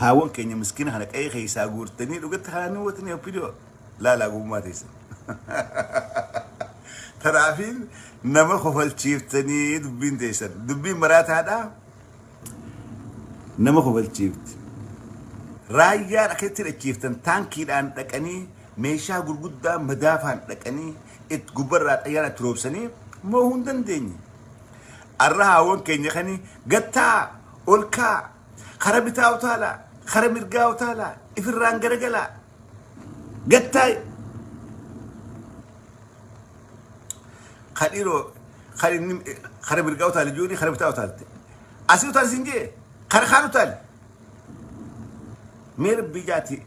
Haawwan keenya miskiina kana qe'ee keessaa guurtanii dhugatti kanaan ni hubatanii OPDO laalaa gowwummaa teessan. Tanaafiin nama kofalchiiftanii dubbiin teessan. Dubbiin maraataadha. Nama kofalchiifti. Raayyaan akkasitti hidhachiiftan taankiidhaan dhaqanii meeshaa gurguddaa madaafaan dhaqanii itti gubbarraa xayyaara itti roobsanii moohuu hin dandeenye. Arra haawwan keenya kani gattaa ol kaa kara bitaa utaalaa kara mirgaa utaalaa ifirraan garagalaa gattaa ka dhiiroo kan inni kara mirgaa utaale juuni kara bitaa utaalte asii utaale sin jee kara kaan utaale mee rabbii jaati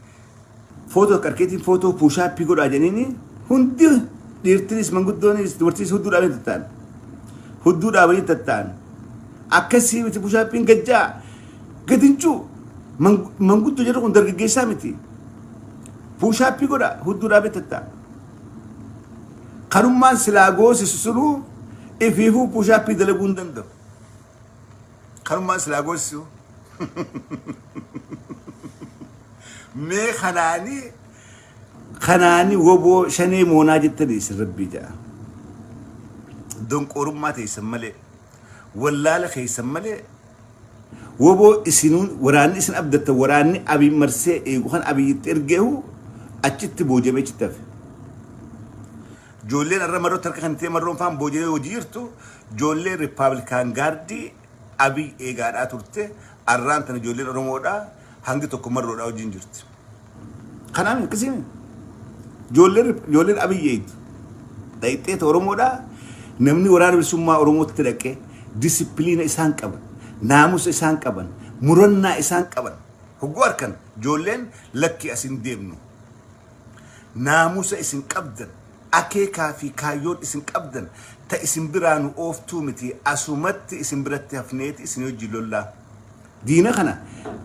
footoo qarkeetiin footoo puushaappii godhaa jedhanii hundi dhiirtinis manguddoonis dubartiinis hudduu dhaabanii tatta'an hudduu dhaabanii tatta'an akkasii miti puushaappiin gajjaa gadinchuu manguddoo jedhu kun dargaggeessaa miti puushaappii godha hudduu dhaabee tatta'a. Kanummaan silaa goosisu sunuu ifiifuu puushaappii dalaguu hin danda'u. Kanummaan silaa goosisu. Mee kanaanii kanaanii woboo shanee moonaa jettanii isin rabbii ja'a. Donqoorummaa teessan malee wallaala keessan malee Wbo isinuun waraanni isin abdattan waraanni Abiy marsee eegu kan Abiy itti ergeehu achitti boojamee achitti hafe. Joolleen arra marrootti harka kan ta'e marroon faan boojamee hojii jirtu joollee Rippaabilikaan Gaardii Abiy eegaadhaa turte arraan tana joolleen Oromoodhaa hangi tokko marroodhaa hojiin jirti. Kanaaf akkasii joolleen joolleen Abiy eegdu dhayxeeta Oromoodhaa namni waraana bilisummaa Oromootti dhaqee disipiliina isaan qaban naamusa isaan qaban murannaa isaan qaban hogguu harkan joolleen lakkii as hin deemnu naamusa isin qabdan akeekaa fi kaayyoon isin qabdan ta isin biraa nu ooftuu miti asumatti isin biratti hafneeti isin wajjin lollaa Diina kana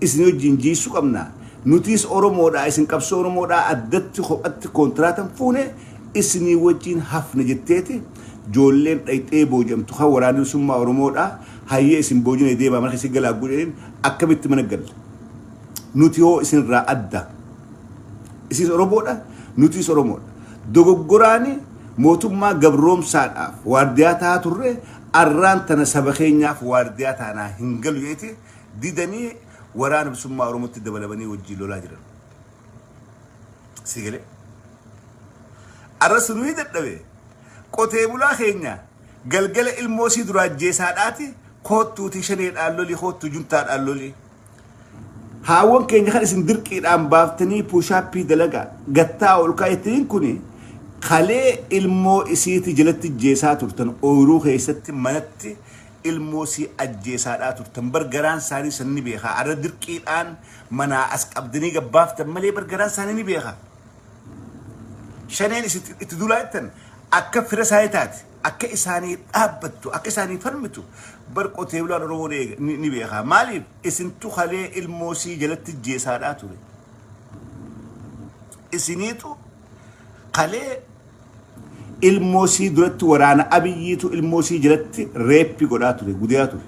isin wajjin jiissu qabna. Nutiis Oromoodha, isin qabsoo Oromoodha addatti kophatti kontiraatan fuune isinii wajjin hafna jetteeti joolleen dhayxee boojamtu kan waraanni bilisummaa Oromoodha hayyee isin boojine deemaa mana keessa galaa godheen akkamitti mana galla. Nuti hoo isinirraa adda. Isinis Oromoodha, nutiis Oromoodha. Dogoggoraani mootummaa gabroomsaadhaaf waardiyaa ta'aa turre Arraan tana saba keenyaaf waardiyaa taanaa hin galu jeeti didanii waraana bilisummaa Oromootti dabalamanii wajjin lolaa jiran. Si galee? Arra sunuu dadhabe. Qotee bulaa keenya galgala ilmoo sii duraa ajjeesaadhaati koottuutii shaneedhaan loli koottuu juntaadhaan loli. Haawwan keenya kan isin dirqiidhaan baaftanii puushaappii dalagaa gattaa ol kaa'ettaniin kuni kalee ilmoo isiiti jalatti jeesaa turtan ooyiruu keessatti manatti ilmoo sii ajjeesaadhaa turtan bar garaan isaanii san ni beekaa arra dirqiidhaan manaa as qabdanii gabbaaftan malee bar garaan isaanii ni beekaa. Shaneen isin itti duulaa jettan akka fira isaanii taate akka isaanii dhaabbattu akka isaanii falmitu bar qotee bulaan Oromoo ni eega- ni ni beeka. Maaliif isintu kalee ilmoo sii jalatti jeesaadhaa ture. Isiniitu kalee ilmoo sii duratti waraana Abiyyiitu ilmoo sii jalatti reeppi godhaa ture gudeedaa ture.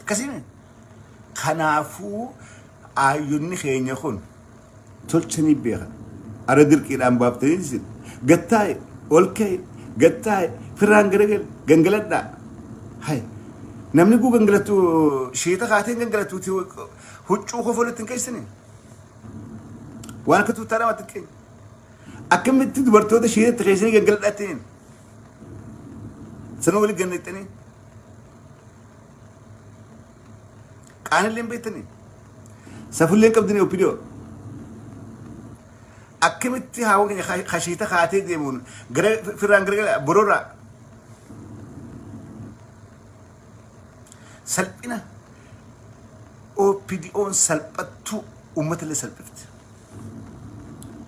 Akkasii Kanaafuu aayyonni keenya kun tolchanii beekan. Ara dirqiidhaan baaftanii isin gattaa'e ol ka'e gattaa'e firraan garagal gangaladhaa. Hay namni guu gangalatu sheeta kaateen gangalatuuti huccuu kofolitti hin keessanii. Waan akka tuuttaa namaatti hin keenya. Akkamitti dubartoota sheetatti keessanii gangaladhaa ittiin sana wali gannettanii. Qaanillee hin beektanii. Safullee hin qabdanii OPDO. Akkamitti haawwan keenya kashiita kaatee deemuun gara firraan garagala bororraa. Salphina OPDOn salphattuu uummata illee salphifti.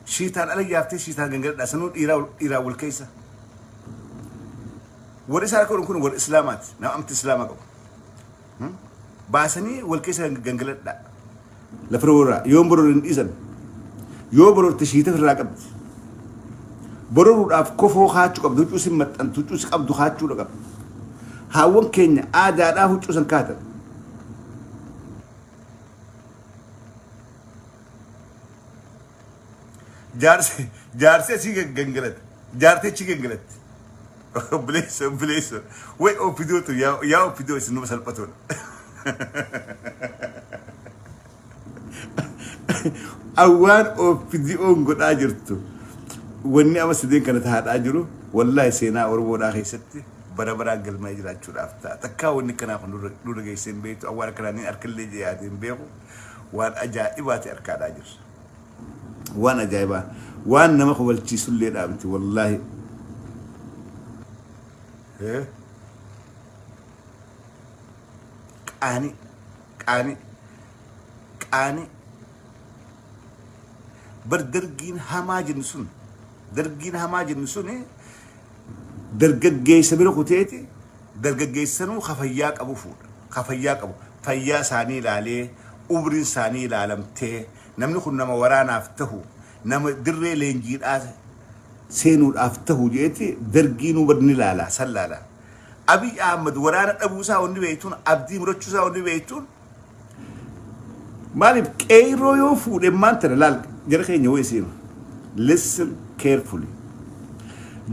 Shiitaan ala yaaftee shiitaan gangaladhaa sanuu dhiiraa dhiiraa wal keessa. Warri isaan akka godhan kun warra Islaamaati. Nama amantii Islaamaa qabu. Baasanii wal keessa gangaladhaa. Lafa borooraa yoon boroore hin dhiisan. Yoo boroorte shiita ofirraa qabdi. Bororuudhaaf kofoo kaachuu qabdi. Huccuu si maxxantu huccuu si qabdu kaachuudha qabdi. Haawwan keenya aadaadhaa huccuu san kaatan. Jaarsi jaarsi asii gangalate. Jaartii achi gangalatti. Obboleessa obboleessa. Way OPDOtu yaa yaa OPDO isin numa salphatoodha. Awwaan OPDOn godhaa jirtu wanni amma sadeen kana tahaadhaa jiru wallaahi seenaa Oromoodhaa keessatti bara baraan galmaa'ee jiraachuudhaaf ta'a. Takkaa wanni kanaa kun nurra geessee hin beektu awwaan akkanaa ni harkallee yaadee hin beeku waan ajaa'ibaati harkaadhaa jirra. Waan ajaa'ibaa waan nama kofalchiisullee dhaabti wallaahi. Qaanii qaanii qaanii bar dargiin hamaa jennu sun dargiin hamaa jennu sun dargaggeessa bira kuteeti dargaggeessanuu ka fayyaa qabu fuudha ka fayyaa qabu fayyaa isaanii ilaalee umriin isaanii ilaalamtee namni kun nama waraanaaf tahu nama dirree leenjiidhaa seenuudhaaf tahu jeeti dargiinuu bar ni laala san laala Abiy Ahmad waraana dhabuu isaa wanni beektuun abdii murachuu isaa wanni beektuun maaliif qeeyroo yoo fuudhe maan tana laal jara keenya wayii siima listen carefully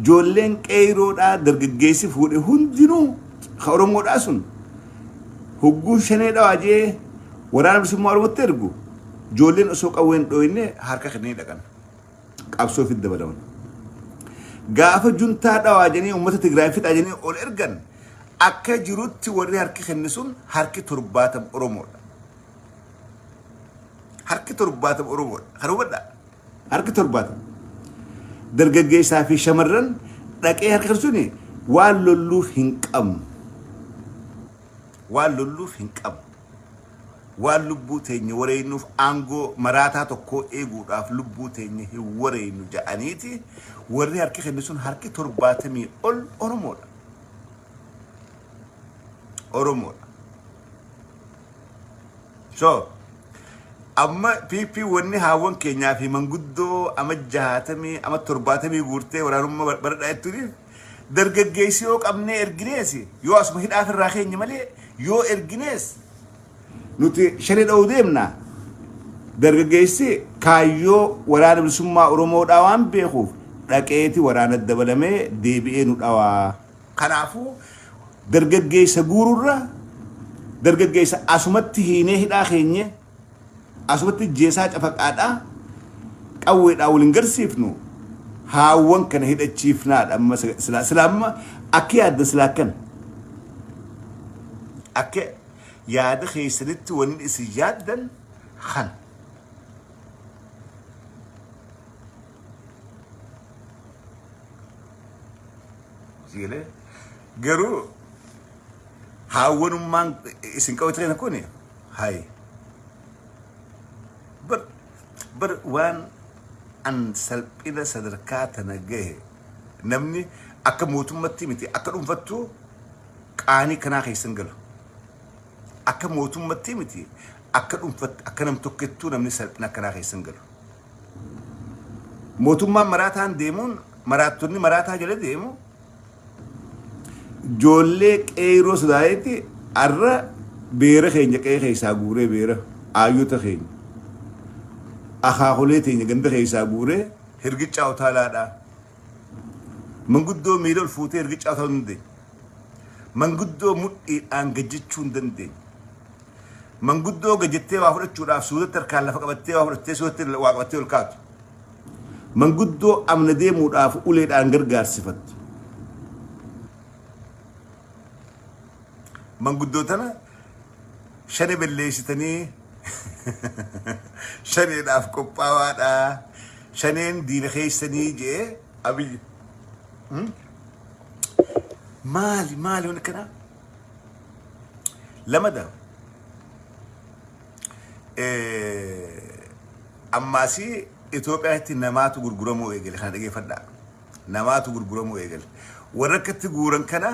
ijoolleen qeeyroodhaa dargaggeessi fuudhe hundinuu ka Oromoodhaa sun hogguu shanee dhawaa jee waraana bilisummaa Oromootti ergu ijoolleen osoo qawween dhooyne harka kennanii dhaqan qabsoo ofitti dabalaman. Gaafa juntaa dhawaa jedhanii uummata Tigraay fixaa jedhanii ol ergan akka jirutti warri harki kenne sun harki 70 Oromoodha. Harki 70 Oromoodha. Kana hubadhaa. Harki 70. Dargaggeessaa fi shamarran dhaqee harka kenne suni waan lolluuf hin qabnu. Waan lolluuf hin qabnu. Waan lubbuu teenya wareeynuuf aangoo maraataa tokkoo eeguudhaaf lubbuu teenya hin wareeynu ja'aniiti warri harki kenne sun harki 70 ol Oromoodha. Oromoodha. So, amma PP wanni haawwan keenyaa fi manguddoo ama 60 ama 70 guurtee waraanummaa baradhaa jettuuniif dargaggeessi yoo qabnee erginees yoo asuma hidhaaf irraa keenya malee yoo erginees nuti shanee dha'uu deemna. Dargaggeessi kaayyoo waraana bilisummaa Oromoodhaa waan beekuuf dhaqeeti waraana dabalamee deebi'ee nu dhawaa. Kanaafuu dargaggeessa guururra dargaggeessa asumatti hiinee hidhaa keenye asumatti jeesaa cafaqaadhaa qawweedhaa waliin garsiifnu haawwan kana hidhachiifnaadha amma sila sila amma akka yaaddan sila akkana. Akka yaada keessanitti wanni isin yaaddan kana. Sigalee garuu haawwanummaan isin qabate kana kun hayi bar bar waan an salphina sadarkaa tana gahe namni akka mootummatti miti akka dhuunfattuu qaanii kanaa keessan galu. Akka mootummatti miti akka dhuunfatti akka nam tokkettuu namni salphina akkanaa keessan galu. Mootummaan maraataan deemuun maraattonni maraataa jala deemu ijoollee qeeyroo sodaatetti arra beera keenya qe'ee keessaa guuree beera aayyota keenya akaakolee teenya ganda keessaa guuree hirgichaa utaalaadhaa. Manguddoo miila ol fuutee hirgichaa utaaluu hin dandeenye. Manguddoo mudhiidhaan gajjechuu hin dandeenye. Manguddoo gajjettee waa fudhachuudhaaf suutatti harkaan lafa qabattee waa fudhattee suutatti waa qabattee ol kaatu. Manguddoo amna deemuudhaaf uleedhaan gargaarsifattu. Manguddoo tana shane belleessitanii shaneedhaaf qophaawaadha. Shaneen diina keessanii jee Abiy. Maali maali wanni akkanaa? Lamada ammaasii Itoophiyaatti namaatu gurguramuu eegale kana dhageeffadhaa. Namaatu gurguramuu eegale. Warra akkatti guuran kana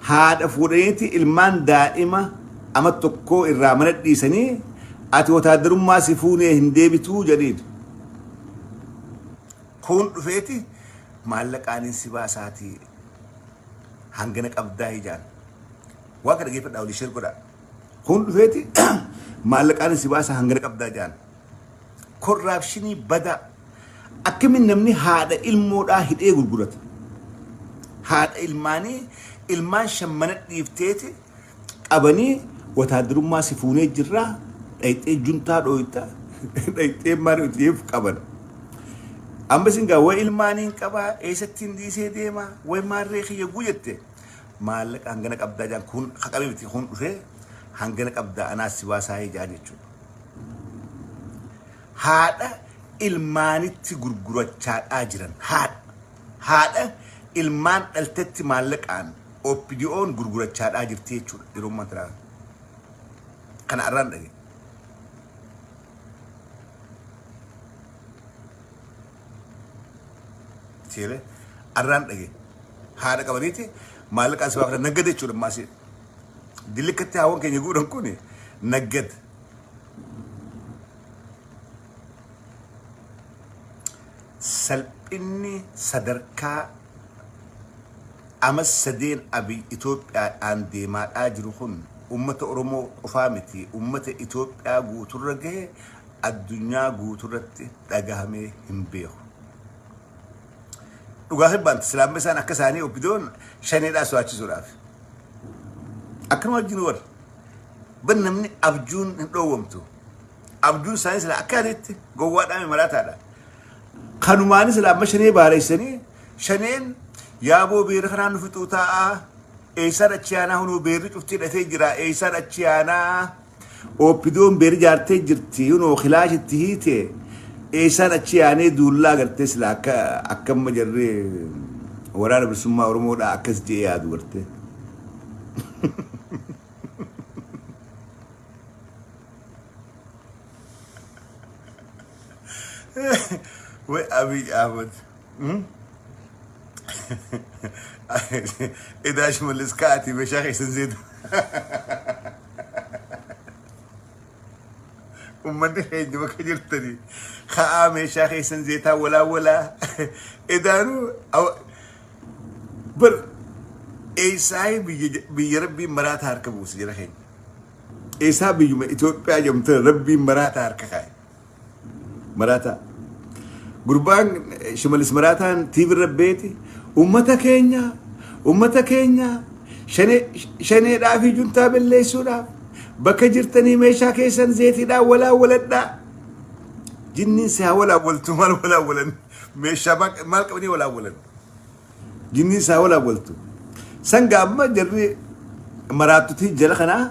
haadha fuudhaniiti ilmaan daa'ima ama tokkoo irraa mana dhiisanii ati wotaadarummaa si fuunee hin deebituu jedhiin. Kun dhufeeti maallaqaanin si baasaatii. Hangana qabdaa ijaan. Waan kana dhaggeeffadhaa walii share godhaa. Kun dhufeeti maallaqaan si baasa hangana qabdaa jaan. Korraapshinii badaa. Akkamiin namni haadha ilmoodhaa hidhee gurgurata? Haadha ilmaanii ilmaan shammana dhiifteeti qabanii wataaddarummaa si fuunee jirraa dhayxee juntaa dhooyta dhayxee maal hojjeef qaban. Amma isin gaa way ilmaaniin qabaa eessattiin dhiisee deema way maarree kiyya guu jette maallaqa hangana qabdaa jaan kun haqamee miti kun dhufee hangana qabdaa anaas si baasaa jaan jechuudha. Haadha ilmaanitti gurgurachaadhaa jiran haadha haadha ilmaan dhaltetti maallaqaan OPDOn gurgurachaadhaa jirti jechuudha yeroo ammaa tanaa. Kana arraan dhage. Seele arraan dhage. Haadha qabaniiti maallaqaan si baafata naggada jechuudha ammaasii. Dillikkatti haawwan keenya guuran kun naggada. Salphinni sadarkaa ama sadeen Abiy Itoophiyaadhaan deemaadhaa jiru kun ummata Oromoo qofaa miti ummata Itoophiyaa guuturra gahe addunyaa guuturratti dhagahamee hin beeku. Dhugaa hibbaanti silaamma isaan akka isaanii OPDOn shaneedhaa sodaachisuudhaaf. Akkanuma wajjin warra. Ban namni abjuun hin dhoowwamtu. Abjuun isaanii sila akka adiitti gowwaadhaa maraataadha. Kanumaanis sila amma shanee baareessanii shaneen yaaboo beera kanaan nu fixuu taa'aa. Eessaan achi aanaa hunuu beerri cuftii hidhatee jira. Eessaan achi aanaa OPDOn beerri jaartee jirti hunoo kilaashitti hiite. Eessaan achi aanee duullaa gartee sila akka akkamma jarri waraana bilisummaa Oromoodhaa akkas je'ee yaadu gartee. Way Abiy Ahmed. Edaa Shimallis ka'atii meeshaa keessan seetu. Uummanni keenya bakka jirtanii ka'aa meeshaa keessan zeetaa walaa walaa. Edaanuu bar eessaayii biyya biyya rabbiin maraataa harka buuse jara keenya. Eessaa biyyuma Itoophiyaa jedhamtu rabbiin maraataa harka kaa'e. Maraataa. Gurbaan Shimallis Maraataan TV irra beeti uummata keenya uummata keenya shaneedhaa fi juntaa balleessuudhaaf bakka jirtanii meeshaa keessan zeetiidhaan walaa waladhaa. Jinniin si haa walaa waltu maal walaa walan meeshaa maal qabanii walaa walan. Jinniin isaa walaa waltu. Sanga amma jarri maraattutii jala kanaa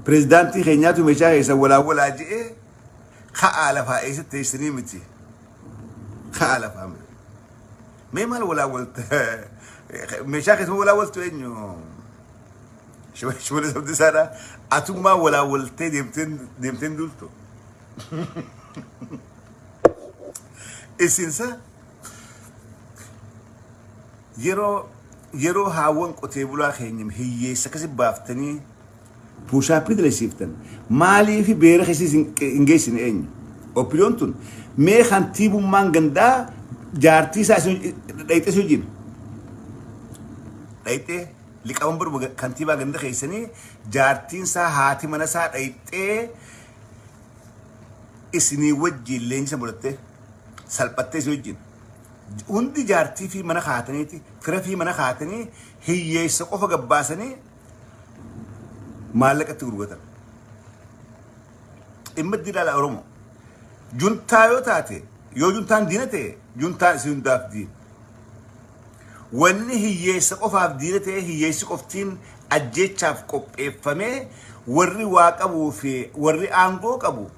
pirezidaantii keenyaatu meeshaa keessa walaa walaa je'ee ka'aa lafaa eessatti teessanii miti. Ka'aa lafaa miti. Mee maal walaa walta meeshaa keessa walaa waltu eenyu? Shimallis Abdiisaadha. Atummaa walaa waltee deemteen duultu. Isinsa yeroo yeroo haawwan qotee bulaa keenya hiyyeessa akkasi baaftanii puushaappii dalasiiftan maaliif beera keessa isin hin geessine eenyu? Oppidoon tun mee kantiibummaan gandaa jaartii isaa isin dhayxee isin wajjin dhayxee liqaban baruma kantiibaa ganda keessanii jaartiin isaa haati mana isaa dhayxee isinii wajjin leenjisa godhattee salphattee isin wajjin hundi jaartii fi mana kaataniiti fira fi mana kaatanii hiyyeessa qofa gabbaasanii maallaqatti gurguratan. Dhimma itti ilaala Oromoo. Juntaa yoo taate yoo juntaan diina ta'e juntaan isin hundaaf diina. Wanni hiyyeessa qofaaf diina ta'e hiyyeessi qoftiin ajjeechaaf qopheeffamee warri waa qabuu fi warri aangoo qabu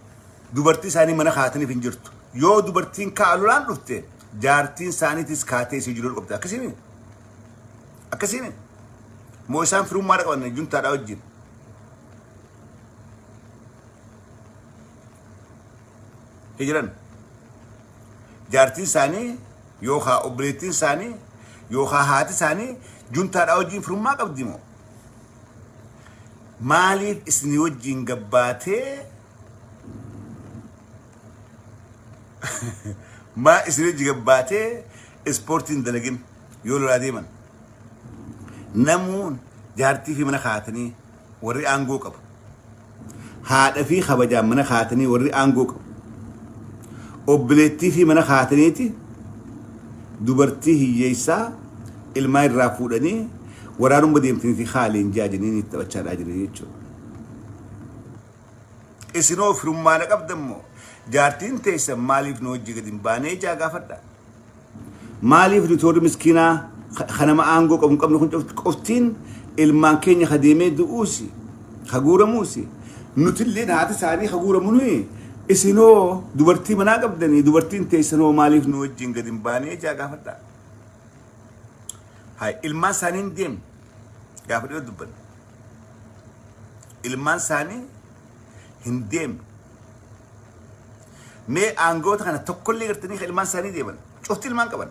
dubartii isaanii mana kaataniif hin jirtu. Yoo dubartiin ka'a lolaan dhufte jaartiin isaaniitis kaatee isii jiru qabdi. Akkasiimi? Akkasiimi? Moo isaan firummaa qaban juntaadhaa wajjin? Hijiran. Jaartiin isaanii yookaan obboleettiin isaanii yookaan haati isaanii juntaadhaa wajjin firummaa qabdi moo? Maaliif isinii wajjin gabbaatee maa isinii wajjin gabbaatee ispoortiin dalagin yoo lolaa deeman? Namuun jaartii fi mana kaatanii warri aangoo qabu. Haadha fi kabajaan mana kaatanii warri aangoo qabu. Obboleettii fi mana kaataniiti dubartii hiyyeessaa ilmaan irraa fuudhanii waraanuma deemtanii fi haaliin jaajanii taphachaadhaa jiran jechuudha. Isinoo firummaadha qabdammoo jaartiin teessan maaliif nu hojii gadi hin baanee jaa gaafadha. Maaliif nuti warri miskiinaa kanama aangoo qabu hin qabne kun qoftiin ilmaan keenya ka deemee du'uusi ka guuramuusi nutillee haati isaanii ka guuramu nuyi isinoo dubartii manaa qabdanii dubartiin teessanoo maaliif nu wajjin gadi hin baanee jaa gaafadha. Hay ilmaan isaanii hin deemne gaafa dhiyoo dubbanne. Ilmaan isaanii hin deemne. Mee aangoota kana tokkollee gartanii kan ilmaan isaanii deeman cufti ilmaan qaban.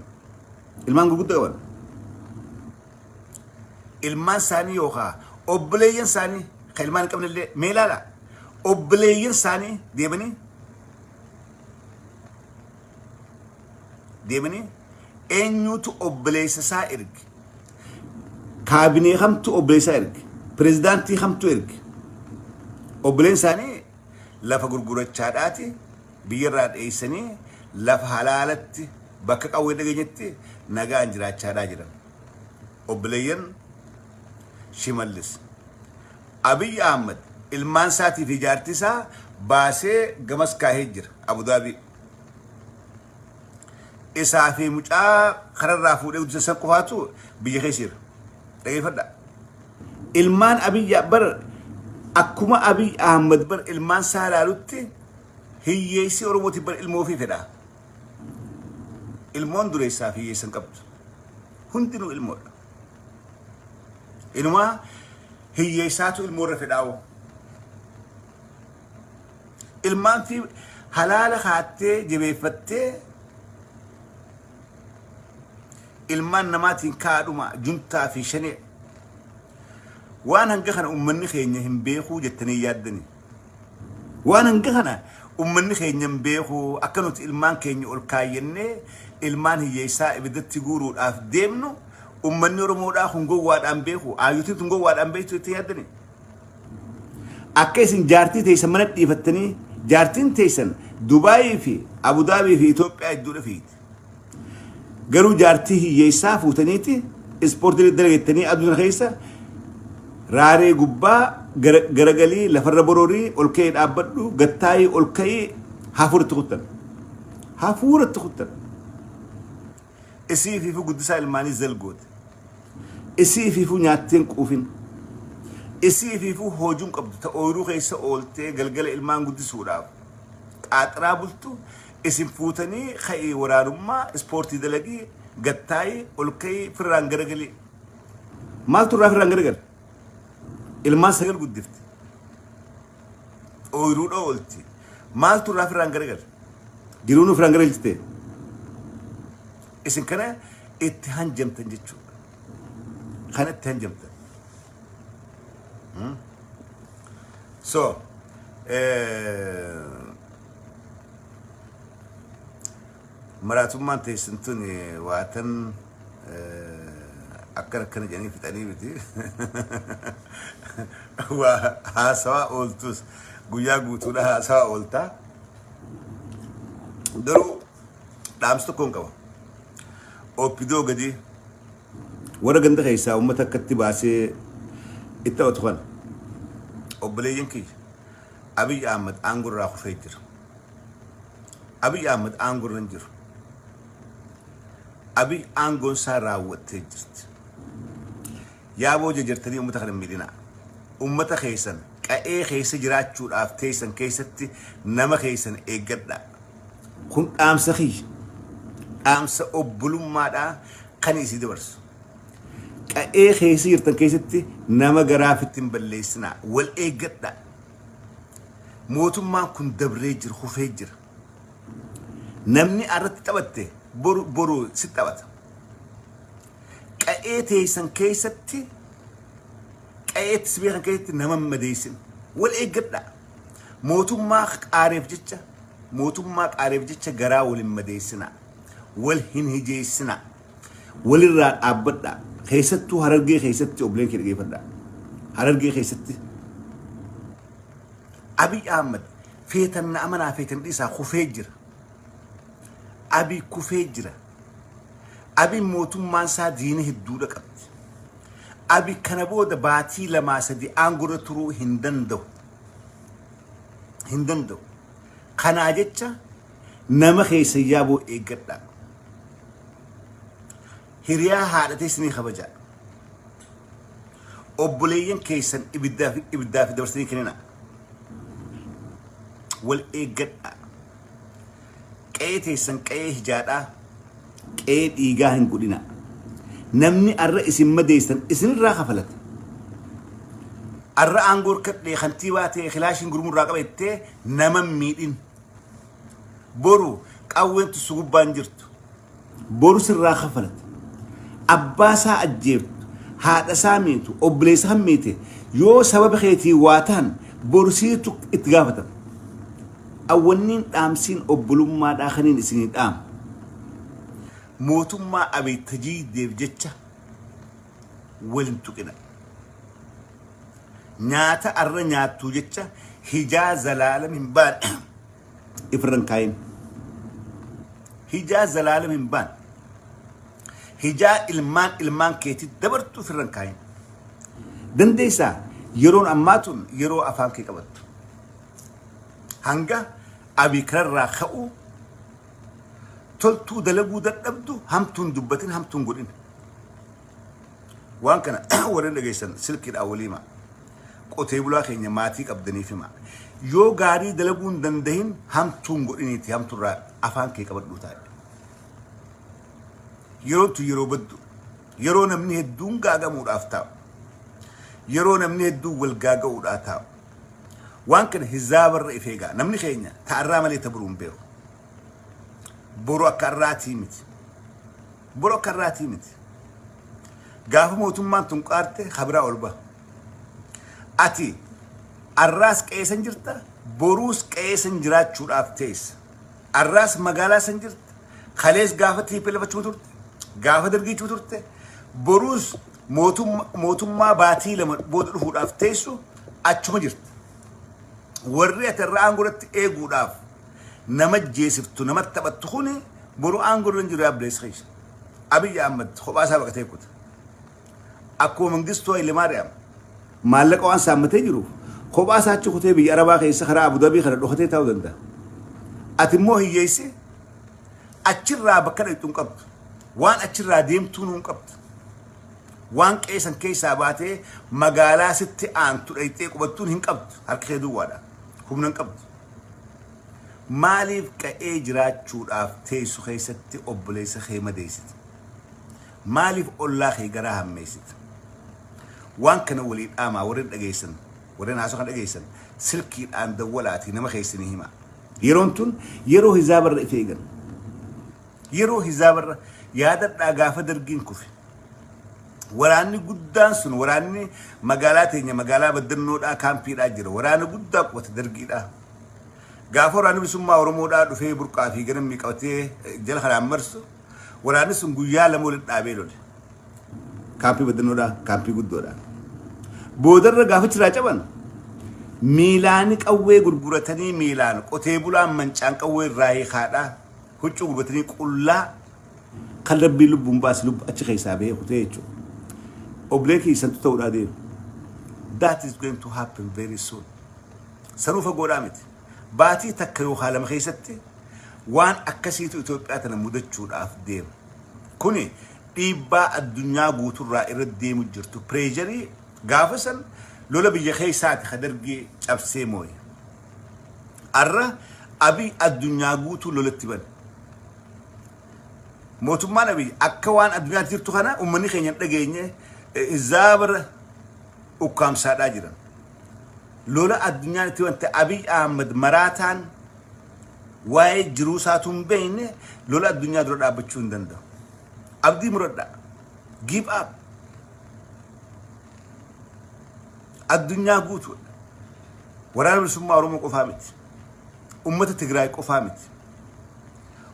Ilmaan gurguddaa qaban. Ilmaan isaanii yookaan obboleeyyan isaanii kan ilmaan hin qabne illee mee ilaala. Obboleeyyan isaanii deemanii eenyutu obboleessa isaa erge? Kaabinee kamtu obboleessa erge? Pirezidaantii kamtu erge? Obboleen isaanii lafa gurgurachaadhaati biyyarraa dheessanii lafa halaalatti bakka qawwee dhageenyetti nagaan jiraachaadhaa jiran. Obboleeyyan Shimallis. Abiy Ahmad ilmaan isaatii fi jaartii isaa baasee gamas kaahee jira Abudaabii. Isaa fi mucaa kararraa fuudhee guddisa san qofaatu biyya keessa jira. Dhageeffadhaa. Ilmaan Abiy bar akkuma Abiy Ahmad bar ilmaan isaa ilaalutti hiyyeessi Oromootiif bar ilmoo ofii fedha. Ilmoon dureessaa fi hiyyeessa hin qabdu. Hundinuu ilmoodha. Inumaa hiyyeessaatu ilmoo irra fedhaa'u. Ilmaan fi halaala kaattee jabeeffattee ilmaan namaatiin kaadhuma juntaa fi shanee waan hanga kana ummanni keenya hin beekuu jettanii yaaddanii. Waan hanga kana ummanni keenya hin beekuu akka nuti ilmaan keenya ol kaayyannee ilmaan hiyyeessaa ibiddatti guuruudhaaf deemnu ummanni Oromoodhaa kun gowwaadhaan beeku aayyotiin tun gowwaadhaan beektu jettee yaaddanii. Akka isin jaartii teessan mana dhiifattanii jaartiin teessan Dubaayii fi Abudaabii fi Itoophiyaa hedduudha fiigdi. Garuu jaartii hiyyeessaa fuutaniiti ispoortii dalagettanii aduu sana keessa raaree gubbaa garagalii lafarra bororii ol ka'ee dhaabbadhu gattaayii ol ka'ii hafuuratti kuttan. Hafuuratti kuttan. Isii fiifuu guddisaa ilmaanii zalgoote. Isii fiifuu nyaatteen quufin. Isii fiifuu hoojuun qabdu ta ooyiruu keessa ooltee galgala ilmaan guddisuudhaaf qaaxiraa bultu isin fuutanii ka'ii waraanummaa ispoortii dalagii gattaayii ol ka'ii firraan garagalii. Maaltu irraa firraan garagala? Ilmaan sagal guddifte. Ooyiruudha oolti. Maaltu irraa firraan garagala? Jiruun ofirraan garagalchite. Isin kana itti hanjamtan jechuudha. Kana itti hanjamtan. So, maraatummaan teessan tun waatan akkana akkana jedhanii fixanii miti. Waa haasawaa ooltus guyyaa guutuudha haasawaa ooltaa. Garuu dhaamsa tokkoon qaba. Oppidoo gadi warra ganda keessaa uummata akkatti baasee itti taphatu kana. Obboleeyyan kiyya Abiy Ahmad aangoo irraa kufee jira. Abiy Ahmad aangoo irra hin jiru. Abiy aangoon isaa raawwattee jirti. Yaaboo jajartanii uummata kana hin miidhinaa. Uummata keessan qa'ee keessa jiraachuudhaaf teessan keessatti nama keessan eeggadhaa. Kun dhaamsa kiyya. Dhaamsa obbolummaadhaa kan isii dabarsu. Qa'ee keessa jirtan keessatti nama garaa ofitti hin balleessinaa. Wal eeggadhaa. Mootummaan kun dabree jira, kufee jira. Namni irratti taphatte boru boru si taphata. Qa'ee teessan keessatti qa'eetti si beekan keessatti nama hin madeessin. Wal eeggadhaa. Mootummaa qaareef jecha mootummaa qaareef jecha garaa wal hin madeessinaa. Wal hin hijeessinaa. Walirraa dhaabbadhaa. Keessattuu Harargee keessatti, obboleen kee dhageeffadhaa. Harargee keessatti Abiy Ahmad, feetan na amanaa feetan dhiisaa, kufee jira. Abiy kufee jira. Abiy mootummaan isaa diina hedduudha qabdi. Abiy kana booda baatii 2-3 aangorra turuu hin danda'u. Hin danda'u. Kanaa jecha nama keessa yaaboo eeggadhaa. Hiriyaa haadha teessanii kabajaa. Obboleeyyan keessan ibiddaa fi dabarsanii kennina. Wal eeggadhaa. Qe'ee teessan qe'ee hijaadhaa. Qe'ee dhiigaa hin godhina. Namni arra isin madeessan isinirraa kafalata. Arra aangoo harkadhee kantiibaa ta'e kilaashiin gurmurraa qaba jettee nama hin miidhin. Boru qawween tussu gubbaan jirtu. Boru sirraa kafalata. Abbaa isaa ajjeeftu, haadha isaa miitu, obboleessa kan miite yoo sababa keetii waa ta'an boru siitu itti gaafatama. Awwanniin dhaamsiin obbolummaadhaa kaniin isinii dhaama. Mootummaa Abiy tajiideef jecha wal hin tuqina. Nyaata arra nyaattuu jecha hijaa zalaalam hin baane ifirra hin kaayin. Hijaa zalaalam hin baane. Hijaa ilmaan ilmaan keetii dabartu ifirra hin kaayin. Dandeessaa, yeroon ammaa tun yeroo afaan kee qabattu. Hanga Abiy kanarraa ka'u toltuu dalaguu dadhabdu hamtuun dubbatin, hamtuun godhin. Waan kana warreen dhageessan silkiidhaan walii himaa. Qotee bulaa keenya maatii qabdaniif himaa. Yoo gaarii dalaguu hin dandahin hamtuun godhiniiti, hamtuurraa afaan kee qabadhuu taa'e. Yeroon tun yeroo baddu. Yeroo namni hedduun gaagamuudhaaf taa'u. Yeroo namni hedduun wal gaaga'uudhaa taa'u. Waan kana hizaabarra if eegaa. Namni keenya ta'arraa malee ta boruu hin beeku. Boru akka irraatii miti. Boru akka irraatii miti. Gaafa mootummaan tun qaarte kabiraa ol baha. Ati arraas qe'ee jirta, boruus qe'ee san jiraachuudhaaf teessa. Arraas magaalaa san jirta, kalees gaafa TPLF achuma turte, gaafa dargii achuma turte, boruus mootummaa baatii 2 booda dhufuudhaaf teessu achuma jirta. Warri ati irra aangoo irratti eeguudhaaf nama jeesiftu, nama taphattu kuni boru aangoo irra hin jiru, yaabbileessa keessa. Abiyyi Ahmad kophaa isaa baqatee kuta. Akkuma Mangistuu Hayilemaariyaam maallaqa waan saammatee jiruuf kophaa isaa achi kutee biyya Arabaa keessa karaa Abu Dhabii kana dhokatee taa'uu danda'a. Ati immoo hiyyeessi achirraa bakka dhaqxu hin qabdu. Waan achirraa deemtuu hin qabdu. Waan qeessan keessaa baatee magaalaa sitti aantu dhaqxee qubattuun hin qabdu. Harka kee duwwaadha. Humna hin qabdu. Maaliif qa'ee jiraachuudhaaf teessu keessatti obboleessa kee madeessite? Maaliif ollaa kee garaa hammeessite? Waan kana walii dhaamaa. Warreen dhageessan, warreen haasoo kan dhageessan, silkiidhaan dawwalaatii nama keessanii himaa. Yeroon tun yeroo hizaabarra if eegan. Yeroo hizaabarra yaadadhaa, gaafa dargiin kufe. Waraanni guddaan sun, waraanni magaalaa teenya magaalaa Baddannoodhaa kaampiidhaa jira. Waraana guddaa qubate dargiidhaa. Gaafa waraanni bilisummaa Oromoodhaa dhufee burqaa fi ganammii qabatee jala kanaan marsu, waraanni sun guyyaa 2 walitti dhaabee lole. Kaampii Baddannoodhaa kaampii guddoodha. Boodarra gaafa achirraa caban miilaani qawwee gurguratanii, miilaan qotee bulaan mancaan qawwee irraa hiikaadhaa, huccuu gurguratanii, qullaa kan rabbii lubbuun baase lubbu achi keessaa bahee kutee jechuudha. Obbolee keessantu ta'uudhaa deema. That is going to happen very soon. Sanuu fagoodhaa miti. Baatii 1 yookaan 2 keessatti waan akkasiitu Itoophiyaa tana mudachuudhaaf deema. Kuni dhiibbaa addunyaa guuturraa irra deemu jirtu. Pressure gaafa san lola biyya keessaati ka dargii cabsee mooye. Arra Abiy addunyaa guutuu lolatti bane. Mootummaan Abiy akka waan addunyaatti jirtu kana uummanni keenya hin dhageenye hizaabara ukkaamsaadhaa jiran. Lola addunyaan itti wanta Abiy Ahmad maraataan waa'ee jiruu isaatu hin beekne lola addunyaa dura dhaabbachuu hin danda'u. Abdii muradhaa. Give up. Addunyaa guutuudha. Waraana bilisummaa Oromoo qofaa miti. Ummata Tigraay qofaa miti.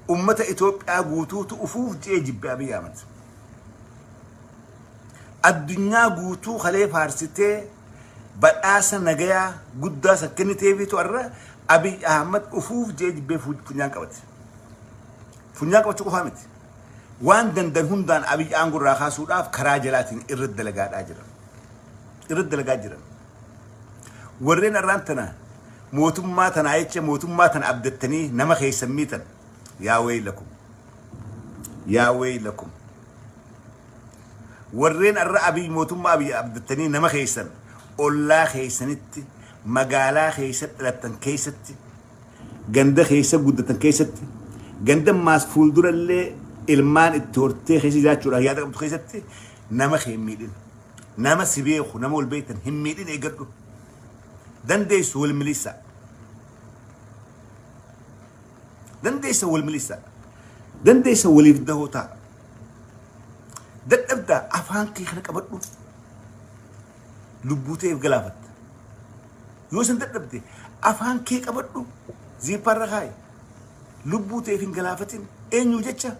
Ummata Itoophiyaa guutuutu ufuuf je'ee jibbe Abiy Ahmad. Addunyaa guutuu kalee faarsitee badhaasa nagayaa guddaa san kenniteefiitu har'a Abiy Ahmad ufuuf jee jibbee funyaan qabate. Funyaan qabachuu qofaa miti. Waan dandan hundaan Abiy aangoo irraa kaasuudhaaf karaa jalaatiin irra dalagaadhaa jiran. Irra dalagaa jiran. Warreen har'aan tana mootummaa tanaa jecha mootummaa tana abdattanii nama keessan miitan yaa weeylakum. Yaa weeylakum. Warreen har'a Abiy mootummaa Abiy abdattanii nama keessan ollaa keessanitti magaalaa keessa dhalattan keessatti ganda keessa guddatan keessatti ganda maas fuuldurallee ilmaan itti hortee keessa jiraachuudhaaf yaada qabdu keessatti nama kee hin miidhin. Nama si beeku nama wal beektan hin miidhin eeggadhu. Dandeessu wal milisaa. Dandeessa wal milisaa. Dandeessa waliif dahoo ta'a. Dadhabdaa afaan kee kana qabadhu. Lubbuu ta'eef galaafatta. Yoo isin dadhabde afaan kee qabadhu. Ziippaarra kaa'i. Lubbuu ta'eef hin galaafatin. Eenyu jecha?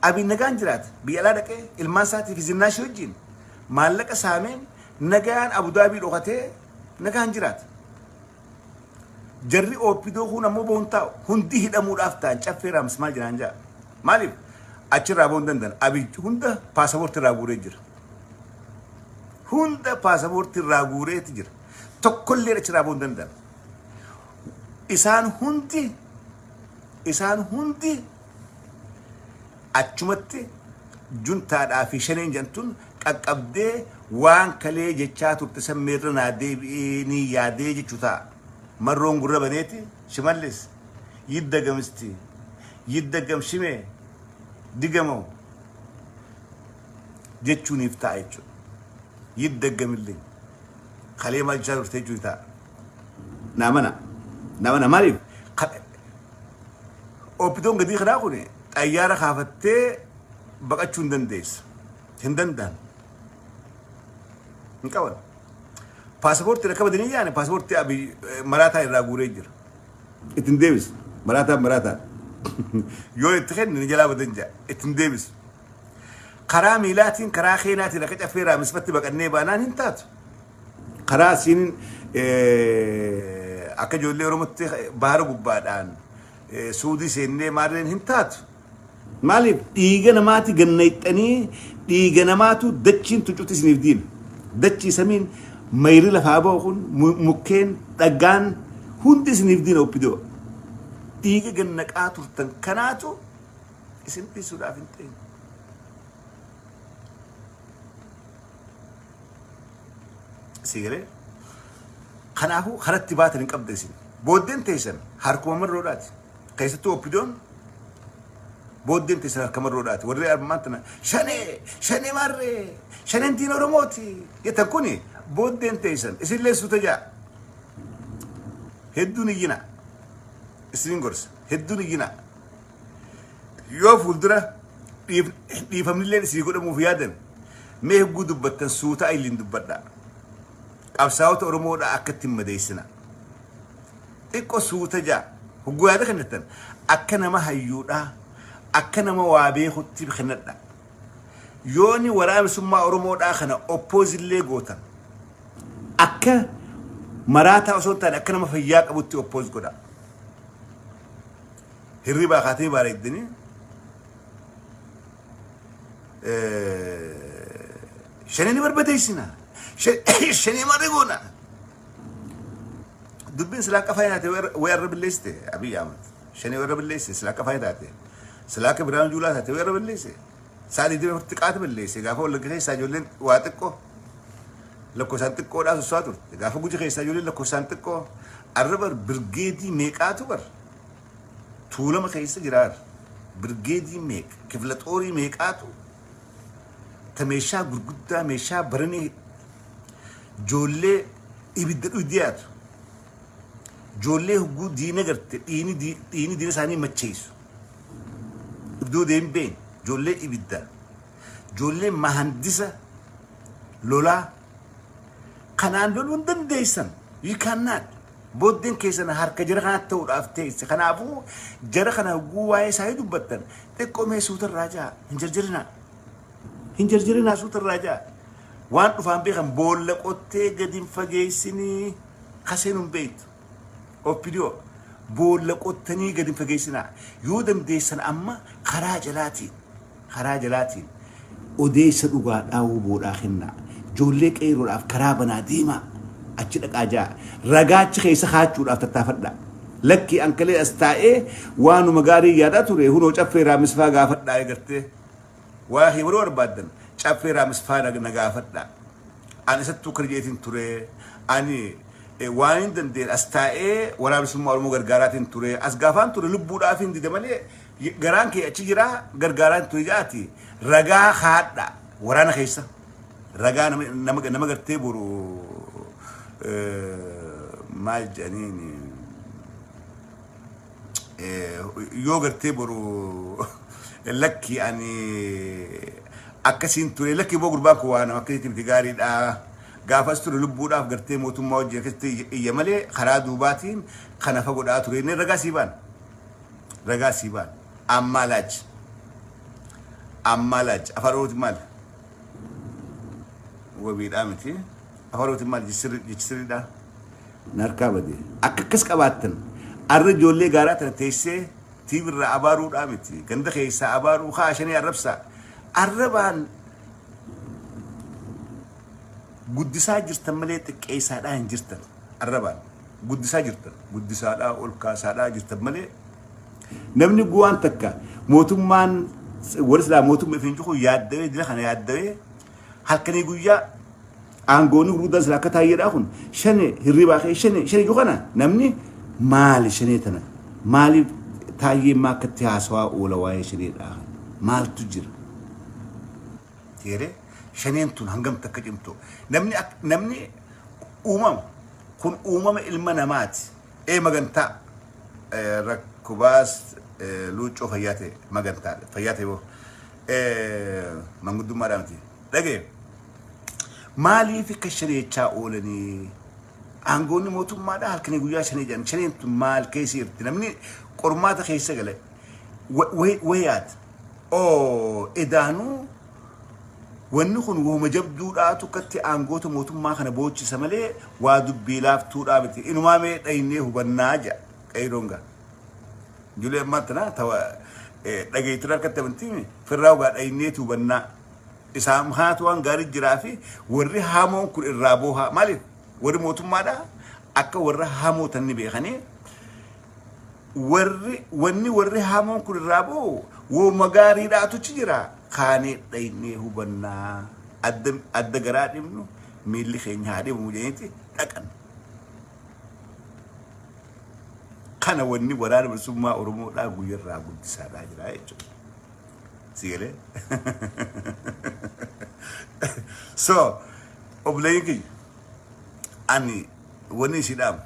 Abiy nagaan jiraata. Biyya alaa dhaqee ilmaan isaatii fi zinnaashii wajjin maallaqa saameen nagaan Abudaabii dhokatee nagaan jiraata. Jarri OPDO kun ammoo boon taa'u hundi hidhamuudhaaf ta'an caffee raams maal jiraan ja'a. Maaliif achirraa boon danda'an Abiy hunda paasapoortii irraa guuree jira. Hunda paasapoortii irraa guureeti jira. Tokkollee achirraa boon danda'an. Isaan hundi isaan hundi achumatti juntaadhaa fi shaneen jedhamtuun qaqqabdee waan kalee jechaa turte san meerra naa deebi'ee ni yaadee jechuu ta'a. Marroon gurra baneeti Shimallis yiddagamsti yiddagam shimee digamoo jechuuniif ta'a jechuudha. Yiddagamillee kalee maal jechaa turte jechuu ta'a. Naa mana naa mana maaliif OPDOn gadii kanaa kun xayyaara kaafattee baqachuu hin dandeessu. Hin danda'an. Hin qaban. Paasapoortii akka badanii yaane paasapoortii Abiy maraataa irraa guuree jira. Ittiin deebisu. Maraataan maraataan. Yoo itti kenne ni jalaa badan jaa. Ittiin deebisu. Karaa miilaatiin karaa keenaatiin akka caffee raamisfatti baqannee baanaan hin taatu. Karaa asiin akka ijoollee Oromootti baara gubbaadhaan suudii seennee maarreen hin taatu. Maaliif dhiiga namaati gannayxanii dhiiga namaatu dachiin tucutti isiniif diina. Dachii samiin mayri lafaa ba'u kun mukkeen dhagaan hundi isiniif diina OPDO. Dhiiga gannaqaa turtan kanaatu isin dhiisuudhaaf hin ta'in. Si galee? Kanaafuu karatti baatan hin qabda isin. Booddeen teessan harkuma marroodhaati. Keessattuu OPDOn booddeen teessan harka marroodhaati. Warri armaan tana shanee shanee maarree shaneen diina Oromooti jettan kuni booddeen teessan isinillee suuta ja'a. Hedduun iyyina. Isinin gorsa. Hedduun iyyina. Yoo fuuldura dhiifamnilleen isinii godhamuuf yaadan mee hogguu dubbattan suuta illiin dubbadhaa. Qabsaa'ota Oromoodhaa akka itti hin madeessina. Xiqqo suuta ja'a. Hogguu yaada kennattan akka nama hayyuudhaa akka nama waa beekutti kennadha. Yooni waraana bilisummaa Oromoodhaa kana oppoozillee gootan akka maraataa osoo hin taane akka nama fayyaa qabutti oppose godha. Hirribaa kaatee bareeddanii shanee ni barbadeessina. Shanee maal goona? Dubbiin silaa akka faayinaa taate way arra billeessite Abiy Ahmad. Shanee warra billeesse silaa akka faayinaa taate. Silaa akka Birhaanuu Juulaa taate way arra billeesse. Sa'a 24 xiqqaatu balleesse. Gaafa Wallagga keessaa ijoolleen waa xiqqoo lakkoofsaan xiqqoodhaa sosso'aa turte. Gaafa Guji keessaa ijoolleen lakkoofsaan xiqqoo arra bar birgeedii meeqaatu bar Tuulama keessa jiraar birgeedii meeqa kifla xoorii meeqaatu ta meeshaa gurguddaa meeshaa baranee joollee ibidda dhuydiyaatu joollee hogguu diina garte dhiini dhiini diina isaanii macheessu iddoo deem been joollee ibidda joollee mahandisa lolaa kanaan loluu hin dandeessan you cannot Booddeen keessan harka jara kanaatti ta'uudhaaf teesse. Kanaafuu jara kana hogguu waa'ee isaanii dubbattan xiqqoo mee suuta irraa ja'a hin jarjarinaa. Hin jarjarinaa suuta irraa ja'a. Waan dhufaan beekan boolla qottee gadi hin fageessinii kaseen hin beektu. OPDO boolla qottanii gadi hin fageessinaa. Yoo dandeessan amma karaa jalaatiin odeessa dhugaadhaa huboodhaa kennaa. Ijoollee qeerroodhaaf karaa banaa deemaa. Achi dhaqaa ja'a. Ragaachi keessa kaachuudhaaf tattaafadhaa. Lakki ankalee as taa'ee waanuma gaarii yaadaa ture hunoo caffee raamisfaa gaafadhaa eegartee. Waa himuu barbaaddan caffee raamisfaa na gaafadhaa. Ani isattuu kana jeetiin ture. Ani waan hin dandeenye as taa'ee waraana bilisummaa Oromoo gargaaraatiin ture. As gaafaan ture lubbuudhaaf hin dide malee garaan kee achi jira gargaaraan ture jaati. Ragaa haadha waraana keessa. Ragaa nama gartee boru maal jedhaniin yoo gartee boru lakki ani akkasiin ture, lakki boo gurbaan kun waa nama akkasitti miti, gaariidha. Gaafas ture lubbuudhaaf gartee mootummaa wajjin akkasitti iyya malee karaa duubaatiin kana fagodhaa ture. Inni ragaa sii baan. Ragaa sii baan. Ammaa laachi. Ammaa laachi. Afaan Oromootiin maali? Wabiidhaa miti. Afaan Oromootiin maali? Jechi sirriidhaa? Narkaa badee. Akka akkas qabaattan arra ijoollee gaaraa tana teessee tiivirraa abaaruudhaa miti. Ganda keessaa abaaruu haa shanii arrabsaa. Arrabaan guddisaa jirtan malee xiqqeessaadhaa hin jirtan. Arrabaan guddisaa jirtan. Guddisaadhaa ol kaasaadhaa jirtan malee namni guwaan takka mootummaan warri silaa mootummaa ifiin cufu yaaddawee dila kana yaaddawee halkanii guyyaa aangoonni gurguddaan silaa akka taayyeedhaa kun shane hirribaa kee shane shane jiru kana namni maali shanee tana maaliif taayyeen maa akkatti haasawaa oola waa'ee shaneedhaa maaltu jira? Teeree shaneen tun hangam takka cimtu namni uumama kun uumama ilma namaati. Ee magantaa rakkubaas luuccoo fayyaa ta'e magantaa fayyaa ta'e boo manguddummaadhaa miti dhagee maaliif akka shaneechaa oolanii aangoonni mootummaadhaa halkanii guyyaa shanee jedhan shaneen tun maal keessa jirti namni qormaata keessa gale wayaat oo edaanuu wanni kun wahuma jabduudhaatu akkatti aangoota mootummaa kana boochisa malee waa dubbii laaftuudhaa miti. Inumaa mee dhaynee hubannaa jedha qeeyroon gaa. Ijoollee ammaa tana tawa dhageettiin harkatti amantii firraa ugaa dhayneeti hubannaa. Isaan haatu waan gaarii jiraa fi warri hamoon kun irraa boohaa maaliif warri mootummaadhaa akka warra hamoo tanni beekanii warri wanni warri hamoon kun irraa boo'u wooma gaariidhaatu achi jira kaanee dhaynee hubannaa adda adda garaa dhibnu miilli keenya haa dhibamu jedhaniiti dhaqan. Kana wanni waraana bilisummaa Oromoodhaa guyyarraa guddisaadhaa jira jechuudha. Si galee? So, obboleeyyiin kiyya ani wanni isii dhaamu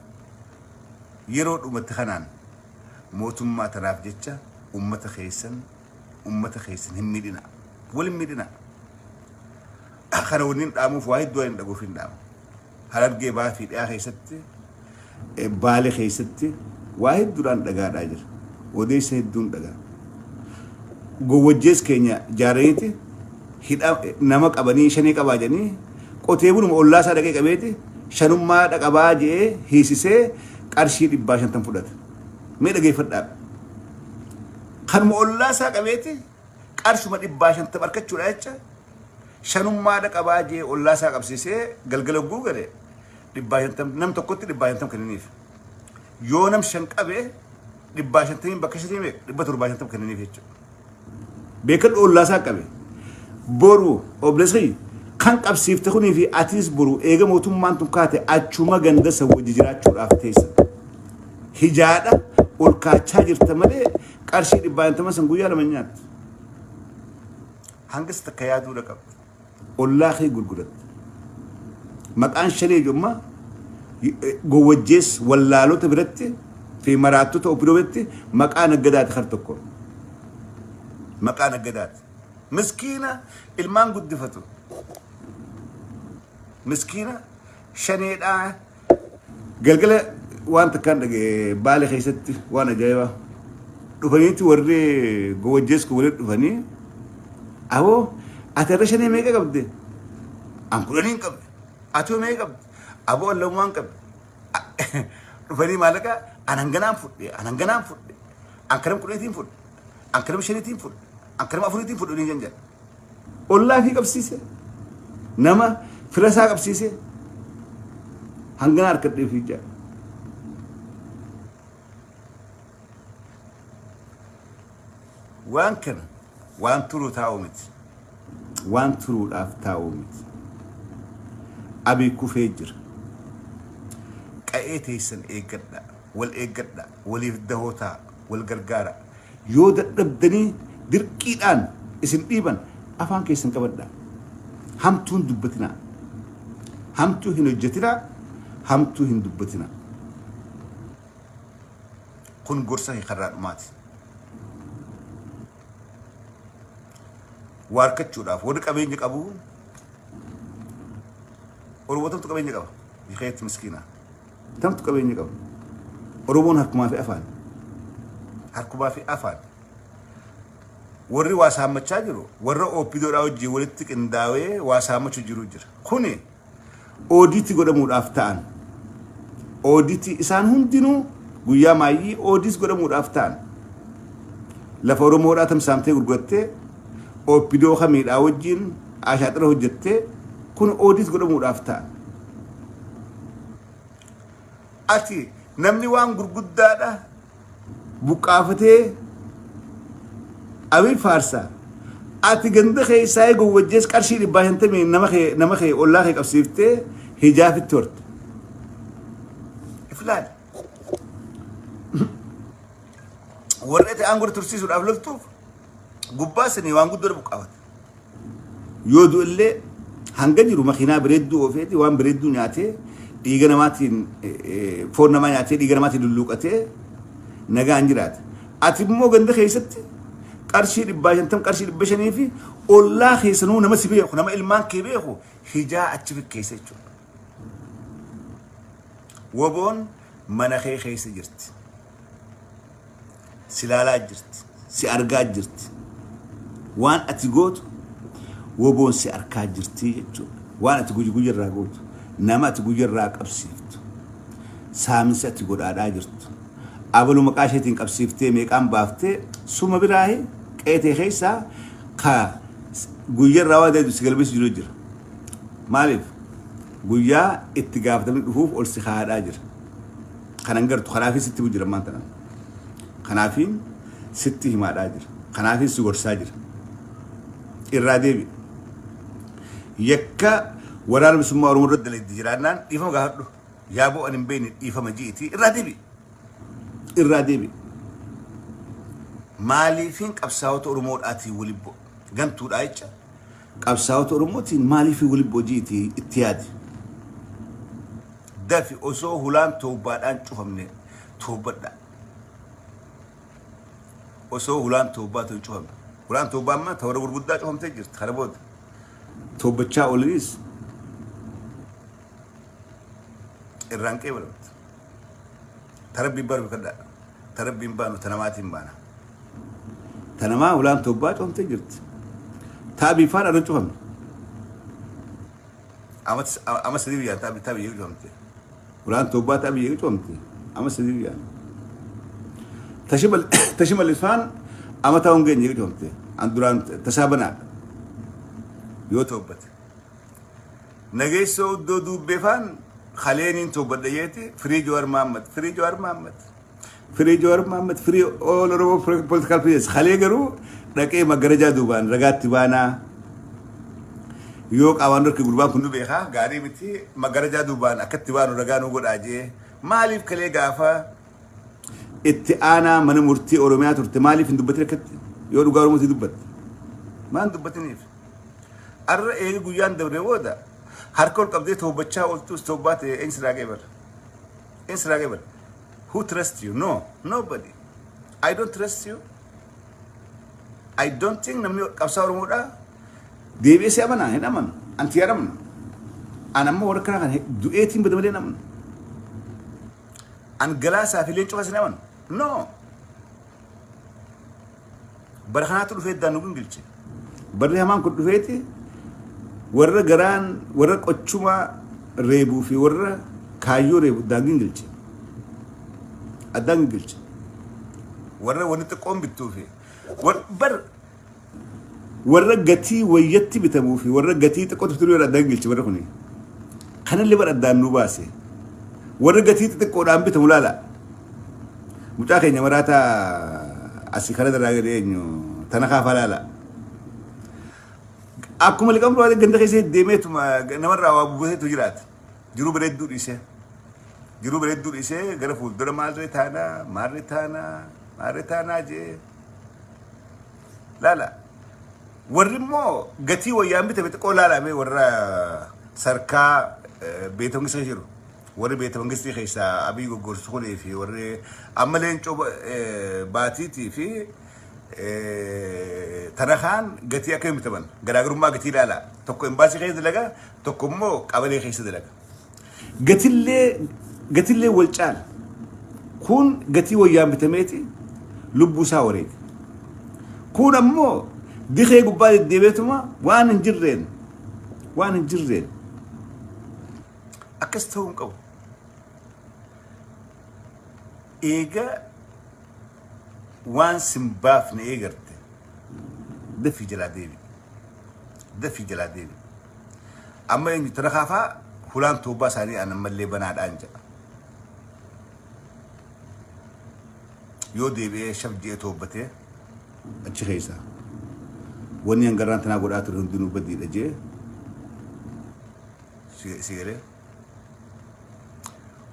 yeroo dhumatti kanaan mootummaa tanaaf jecha ummata keessan hin miidhina. Wal hin miidhina. Kana wanni hin dhaamuuf waa hedduu hin dhaguuf hin dhaamu. Harargee Bahaa fi Dhiyaa keessatti, Baale keessatti waa hedduudhaan dhagaadhaa jira. Odeessa hedduun dhagaa. Gowwajjees keenya jaaraniiti hidha nama qabanii shanii qabaa jedhanii qotee buluma ollaa isaa dhaqee qabeeti shanummaa dhaqabaa jedhee hiisisee qarshii 150 fudhata. Mee dhageeffadhaa. Kanuma ollaa isaa qabeeti qarshuma 150 argachuudha jecha shanummaa dhaqabaa jedhee ollaa isaa qabsiisee galgala guugale 150 nam tokkotti 150 kenniniif. Yoo nam shan qabe 150n bakka shanii meeqa? 750 kenniniif jechuudha. Beekadhu ollaa isaa qabe. Boru obboleessa kiyya kan qabsiifte kunii fi atiis boru eega mootummaan tun kaate achuma ganda san wajji jiraachuudhaaf teessa. Hijaadha ol kaachaa jirta malee qarshii 150 san guyyaa lama nyaattu. Hangas takka yaaduudha qabda. Ollaa kee gurguratte. Maqaan shanee ijummaa gowwajjees wallaalota biratti fi maraattota OPDO biratti maqaa naggadaati kar tokko. Maqaa naggadaati. Miskiina ilmaan guddifatu. Miskiina shaneedhaa. Galgala waan takkaan dhaga'e Baale keessatti waan ajaa'ibaa. Dhufaniiti warri gowwajjees kun walitti dhufanii aboo Ati har'a shanee meeqa qabde? An kudhaniin qabe. Ati hoo meeqa qabde? Aboo an lamumaan qabe. Dhufanii maallaqa an hanganaan fudhe, an hanganaan fudhe, an kanam kudhaniitiin fudhe, an kanam shaniitiin fudhe, an kanam afuriitiin fudhe waliin jedhan. Ollaa fi qabsiise. Nama fira isaa qabsiise. Hangana harkadhee fi jedha. Waan kana waan turuu taa'u miti. Waan turuudhaaf taa'u miti. Abiy kufee jira. Qa'ee teessan eeggadhaa. Wal eeggadhaa. Waliif dahoo ta'a. Wal gargaaraa. Yoo dadhabdanii dirqiidhaan isin dhiiban afaan keessan qabadhaa. Hamtuu hin dubbatinaa. Hamtuu hin hojjetinaa. Hamtuu hin dubbatinaa. Kun gorsa kee karraa dhumaati. Waa argachuudhaaf warri qabeenya qabu Oromoo tamtu qabeenya qaba. Bikeetti miskiina. Tamtu qabeenya qaba. Oromoon harkumaa fi afaan. Harkumaa fi afaan. Warri waa saammachaa jiru warra OPDOdhaa wajjin walitti qindaawee waa saammachuu jiru jira. Kuni oodiitii godhamuudhaaf ta'an. Oodiitii isaan hundinuu guyyaa maayyii oodiis godhamuudhaaf ta'an. Lafa Oromoodhaa tamsaamtee gurgurattee OPDO kamiidhaa wajjin ashaaxira hojjettee kun oodiis godhamuudhaaf ta'an. Ati namni waan gurguddaadha buqqaafatee Abiy faarsa. Ati ganda keessaa gowwajjees qarshii 150 nama kee ollaa kee qabsiiftee hijaafitti horte. Iflaali. Warri ati aangoo tursiisuudhaaf loltuuf gubbaa sanii waan guddoo buqqaafate. Yoo du'ellee hanga jiru makiinaa bareedduu oofeeti waan bareedduu nyaatee dhiiga namaatiin foon namaa nyaatee dhiiga namaatiin lulluuqatee nagaan jiraata. Ati immoo ganda keessatti qarshii 150 qarshii 500 fi ollaa keessanuu nama si beeku nama ilmaan kee beeku hijaa achi fikkeessa jechuudha. Woboon mana kee keessa jirti. Si laalaa jirti. Si argaa jirti. Waan ati gootu woboon si arkaa jirti jechuudha. Waan ati guyya guyya irraa gootu, nama ati guyya irraa qabsiiftu, saaminsi ati godhaadhaa jirtu, abalu maqaa isheetiin qabsiiftee meeqaan baaftee suma biraahi qeetee keessaa ka guyya irraa waa daydu si galmeessu jiru jira. Maaliif? Guyyaa itti gaafatamni dhufuuf ol si kaa'aadhaa jira. Kanan gartu kanaafin sitti himu jira ammaan tana. Kanaafin sitti himaadhaa jira. Kanaafin si gorsaa jira. Irraa deebi. Yakka waraana bilisummaa Oromoo irratti dalagde jiraannaan dhiifama gaafadhu. Yaaboo ani hin beekne dhiifama ji'iti irraa deebi. Irraa deebi. Maaliifin qabsaa'ota Oromoodhaatiin waliin bu'a? Gantuudhaa jecha. Qabsaa'ota Oromootiin maaliifin waliin bu'a ji'iti itti yaadi. Dafi osoo hulaan toobbaadhaan cufamne toobbadha. Osoo hulaan toobbaa hin cufamne. Hulaan toobbaa amma ta warra gurguddaa cufamtee jirti kana booda. Toobbachaa oolinis irraan qeebalamti. Ta rabbiin baanu kadhaa. Ta rabbiin baanu ta namaatiin baana. Ta namaa hulaan toobbaa cufamtee jirti. Ta abiifaan irra cufamte. Ama sadii guyyaan ta biyya cufamte. Hulaan toobbaa ta biyya cufamte. Ama sadii guyyaan. Ta shimallisfaan ama ta'uun geenye cufamte. An duraan tasaa banaadha. Yoo toobbate. Nageessoo iddoo duubbee faan kaleeniin toobbadha jeeti free Jawaar Mohammed free Jawaar Mohammed. Free Jawaar Mohammed free all Oromo political prisoners. Kalee garuu dhaqee maggarajaa duubaan ragaatti baanaa. Yoo qaawaan dhorke gurbaan kun nu beekaa gaarii miti maggarajaa duubaan akkatti baanu ragaa nu godhaa jee maaliif kalee gaafa itti aanaa mana murtii Oromiyaa turte maaliif hin dubbatin akkatti yoo dhugaa Oromootii dubbatte maan dubbatiniif arra eegi guyyaan dabre booda harka ol qabdee toobbachaa ooltus toobbaa ta'e eenyu siraa qeebala eenyu siraa qeebala. Who trust you? No, nobody. I don't trust you. I don't think namni qabsaa Oromoodhaa deebi'ee si amanaa hin amanu. Anti yaadamnu. An ammoo warra kana kan du'eetiin bada malee hin amanu. An galaasaa fi leencoo kas hin amanu. No. Bara kanaatu dhufee iddaan nu gingilche. Barri hamaan kun dhufeeti warra garaan warra qochumaa reebuu fi warra kaayyoo reebu addaan gingilche. Addaan gingilche. Warra wanni xiqqoon bittuu fi bar warra gatii wayyatti bitamuu fi warra gatii xiqqootti bituu irra addaan gingilche warra kuni. Kanallee bar addaan nu baase. Warra gatii xixiqqoodhaan bitamu laala. Mucaa keenya maraataa asii kana irraa gadi eenyu tana kaafaa laala. Akkuma liqamtuu haati ganda keessa deemeetuma namarraa waa buuseetu jiraata. Jiruu bareedduu dhiisee. Jiruu bareedduu dhiisee gara fuuldura maalree taanaa maalree taanaa maalree taanaa jee. Laala. Warri immoo gatii wayyaan bitame xiqqoo laalame warra sarkaa beeta mangistii jiru. Warri beeta mangistii keessaa Abiy goggorsu kunii fi warri amma leencoo baatiitii fi tanakaan gatii akkamiin bitaman garaagarummaa gatii ilaala. Tokko imbaasii keessa dalaga tokko immoo qabalee keessa dalaga. Gatillee gatillee wal caala. Kun gatii wayyaan bitameeti lubbuu isaa wareega. Kun ammoo dikee gubbaa deddeebi'eetuma waan hin jirreen waan hin jirreen akkas ta'uu hin qabu. Eega waan sin baafne eegarte dafii jalaa deebi. Dafii jalaa deebi. Amma eenyu tana kaafaa hulaan toobbaa isaanii aan ammallee banaadhaan jedha. Yoo deebi'ee shaf je'ee toobbatee achi keessaa wanni hangarraan tanaa godhaa ture hundinuu badiidha jee si galee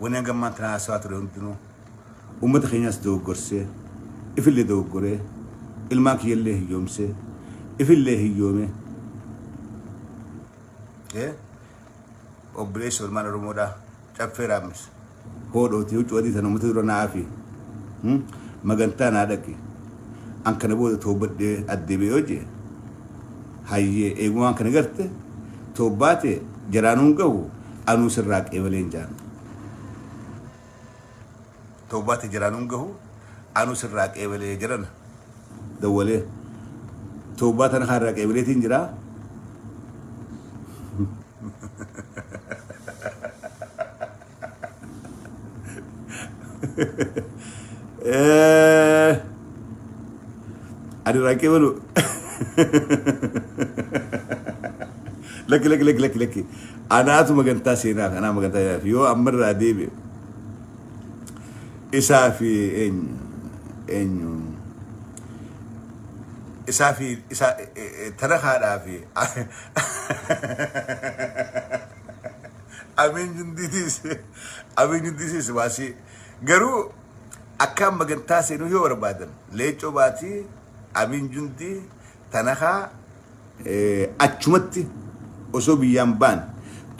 wanni hangammaan tanaa haasawaa ture hundinuu ummata keenyaas dogoggorsee ifillee dogoggoree ilmaan kiyyallee hiyyoomsee ifillee hiyyoomee obboleessa ilmaan Oromoodhaa caffee raammis hoodhooti huccuu adii tana ummata dura naa afi magantaa naa dhaqi an kana booda toobadhee addeebi'ee yoo jee hayyee eegumaan kana garte toobbaate jaraanuun gahu anuu sirraa qeebaleen jaan. Toobbaate jaraanuun gahu anuu sirraa qeebalee jedhan dawwalee toobbaa tana kaarraa qeebaleetiin jiraa. Ani irraa qeebalu. Lakki lakki lakki lakki lakki. Anaatu magantaa seenaaf anaa magantaa seenaaf yoo ammarraa deebi'e isaa fi eenyu eenyu isaa fi isa tana haadhaa fi amiin jundiitiis amiin jundiitiis baasii garuu akka magantaa seenuu yoo barbaadan leencoo baatii amiin jundii tanakaa achumatti osoo biyyaan ba'an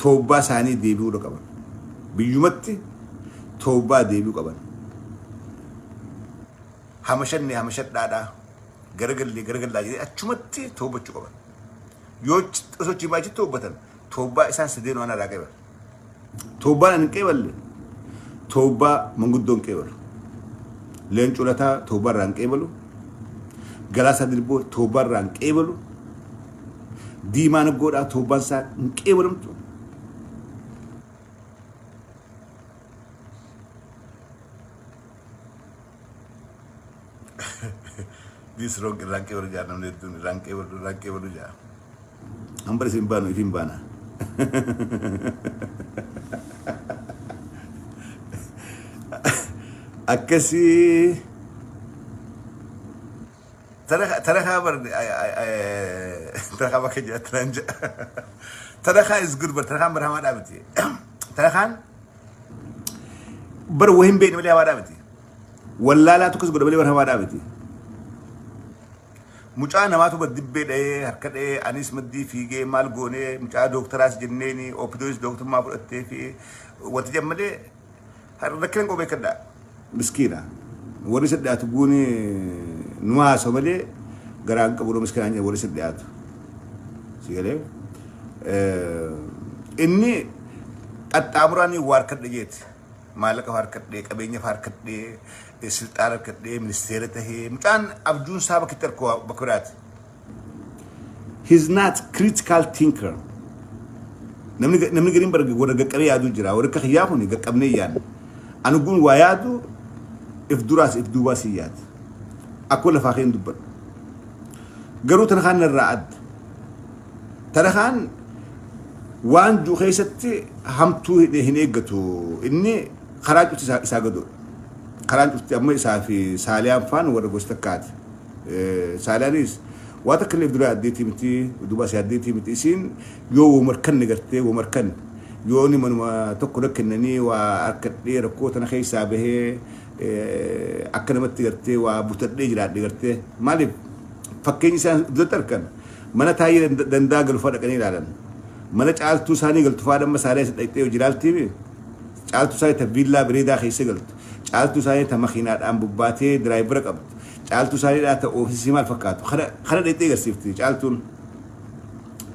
toobbaa isaanii deebi'uudha qaban. Biyyumatti toobbaa deebi'uu qaban. Hamashanne hamashadhaadhaa garagallee garagallaa jedhee achumatti toobbachuu qaban. Yoo osoo achi baachitti toobbatan toobbaa isaan sadeen waan irraa qaban. Toobbaan ani hin qeeballe toobbaa manguddoo hin qeebalu. Leencoo Lataa toobbaa irraa hin qeebalu. Galaasaa Dilboo toobbaa irraa hin qeebalu. Diimaa Naggoodhaa toobbaan isaa hin qeebalamtu. This wrong irraan qeebalu jaa namni hedduun irraan qeebalu irraan qeebalu jaa. Hambara isin baanu ifin baana. Akkasii tarakaa bar tarakaa bakka jira tanaan jedha. Tarakaa is good bar tarakaan bar hamaadhaa miti. Tarakaan bar wahin beekne malee hamaadhaa miti. Wallaalaa tokkos godha malee bar hamaadhaa miti. Mucaa namaatu bar dibbee dha'ee harka dha'ee anis maddii fiigee maal goonee mucaa dooktaraas jenneeni oopidoonis dooktummaa fudhattee fi wanti jedhan malee rakkina hin qabu beekadhaa. Miskiina warri isa dhiyaatu guuni numa haasa'u malee garaa hin qabu miskiinaan jedhan warri isa dhiyaatu. Si galee inni qaxxaamuraan waa harkadhe jeeti. Maallaqa harkadhee, qabeenya harkadhee, silxaana harkadhee, ministeera tahee mucaan abjuun isaa bakki itti arku bakka biraati. He's not critical thinker. Namni gariin bara warra gaqqabee yaaduu jira. Warra akka kiyyaa kun gaqqabnee yaadna. Ani gun waa yaadu, if duraas if duubaas hin yaadu. Akkuma lafaa keen dubbadhu. Garuu tana kaan narraa adda. Tana kaan waan jiru keessatti hamtuu hin eeggatu. Inni karaa cufti isaa gadoodha. Karaan cufti amma isaa fi Saaliyaan faan warra gosa takkaati. Saaliyaanis waa takka illee dura yaaddeetii miti, duubaas yaaddeetii miti. Isiin yoo womarkanne gartee womarkanne yoo inni manuma tokko na kennanii waa harkadhee rakkoo tana keessaa bahee, akka namatti gartee waa butadhee jiraadhe gartee, maaliif fakkeenyi isaan duratti argan mana Taayyee Dandaa galu fa'aa dhaqanii ilaalan. Mana Caaltuu isaanii galtu fa'aa, amma Saaliyaa isa dhaqxee hojii ilaaltiimi. Caaltuu isaanii ta viillaa bareedaa keessa galtu. Caaltuu isaanii ta makiinaadhaan bubbaatee driver qabdu. Caaltuu isaaniidhaa ta oofisii maal fakkaatu. Kana dhaqxee agarsiifti Caaltuun.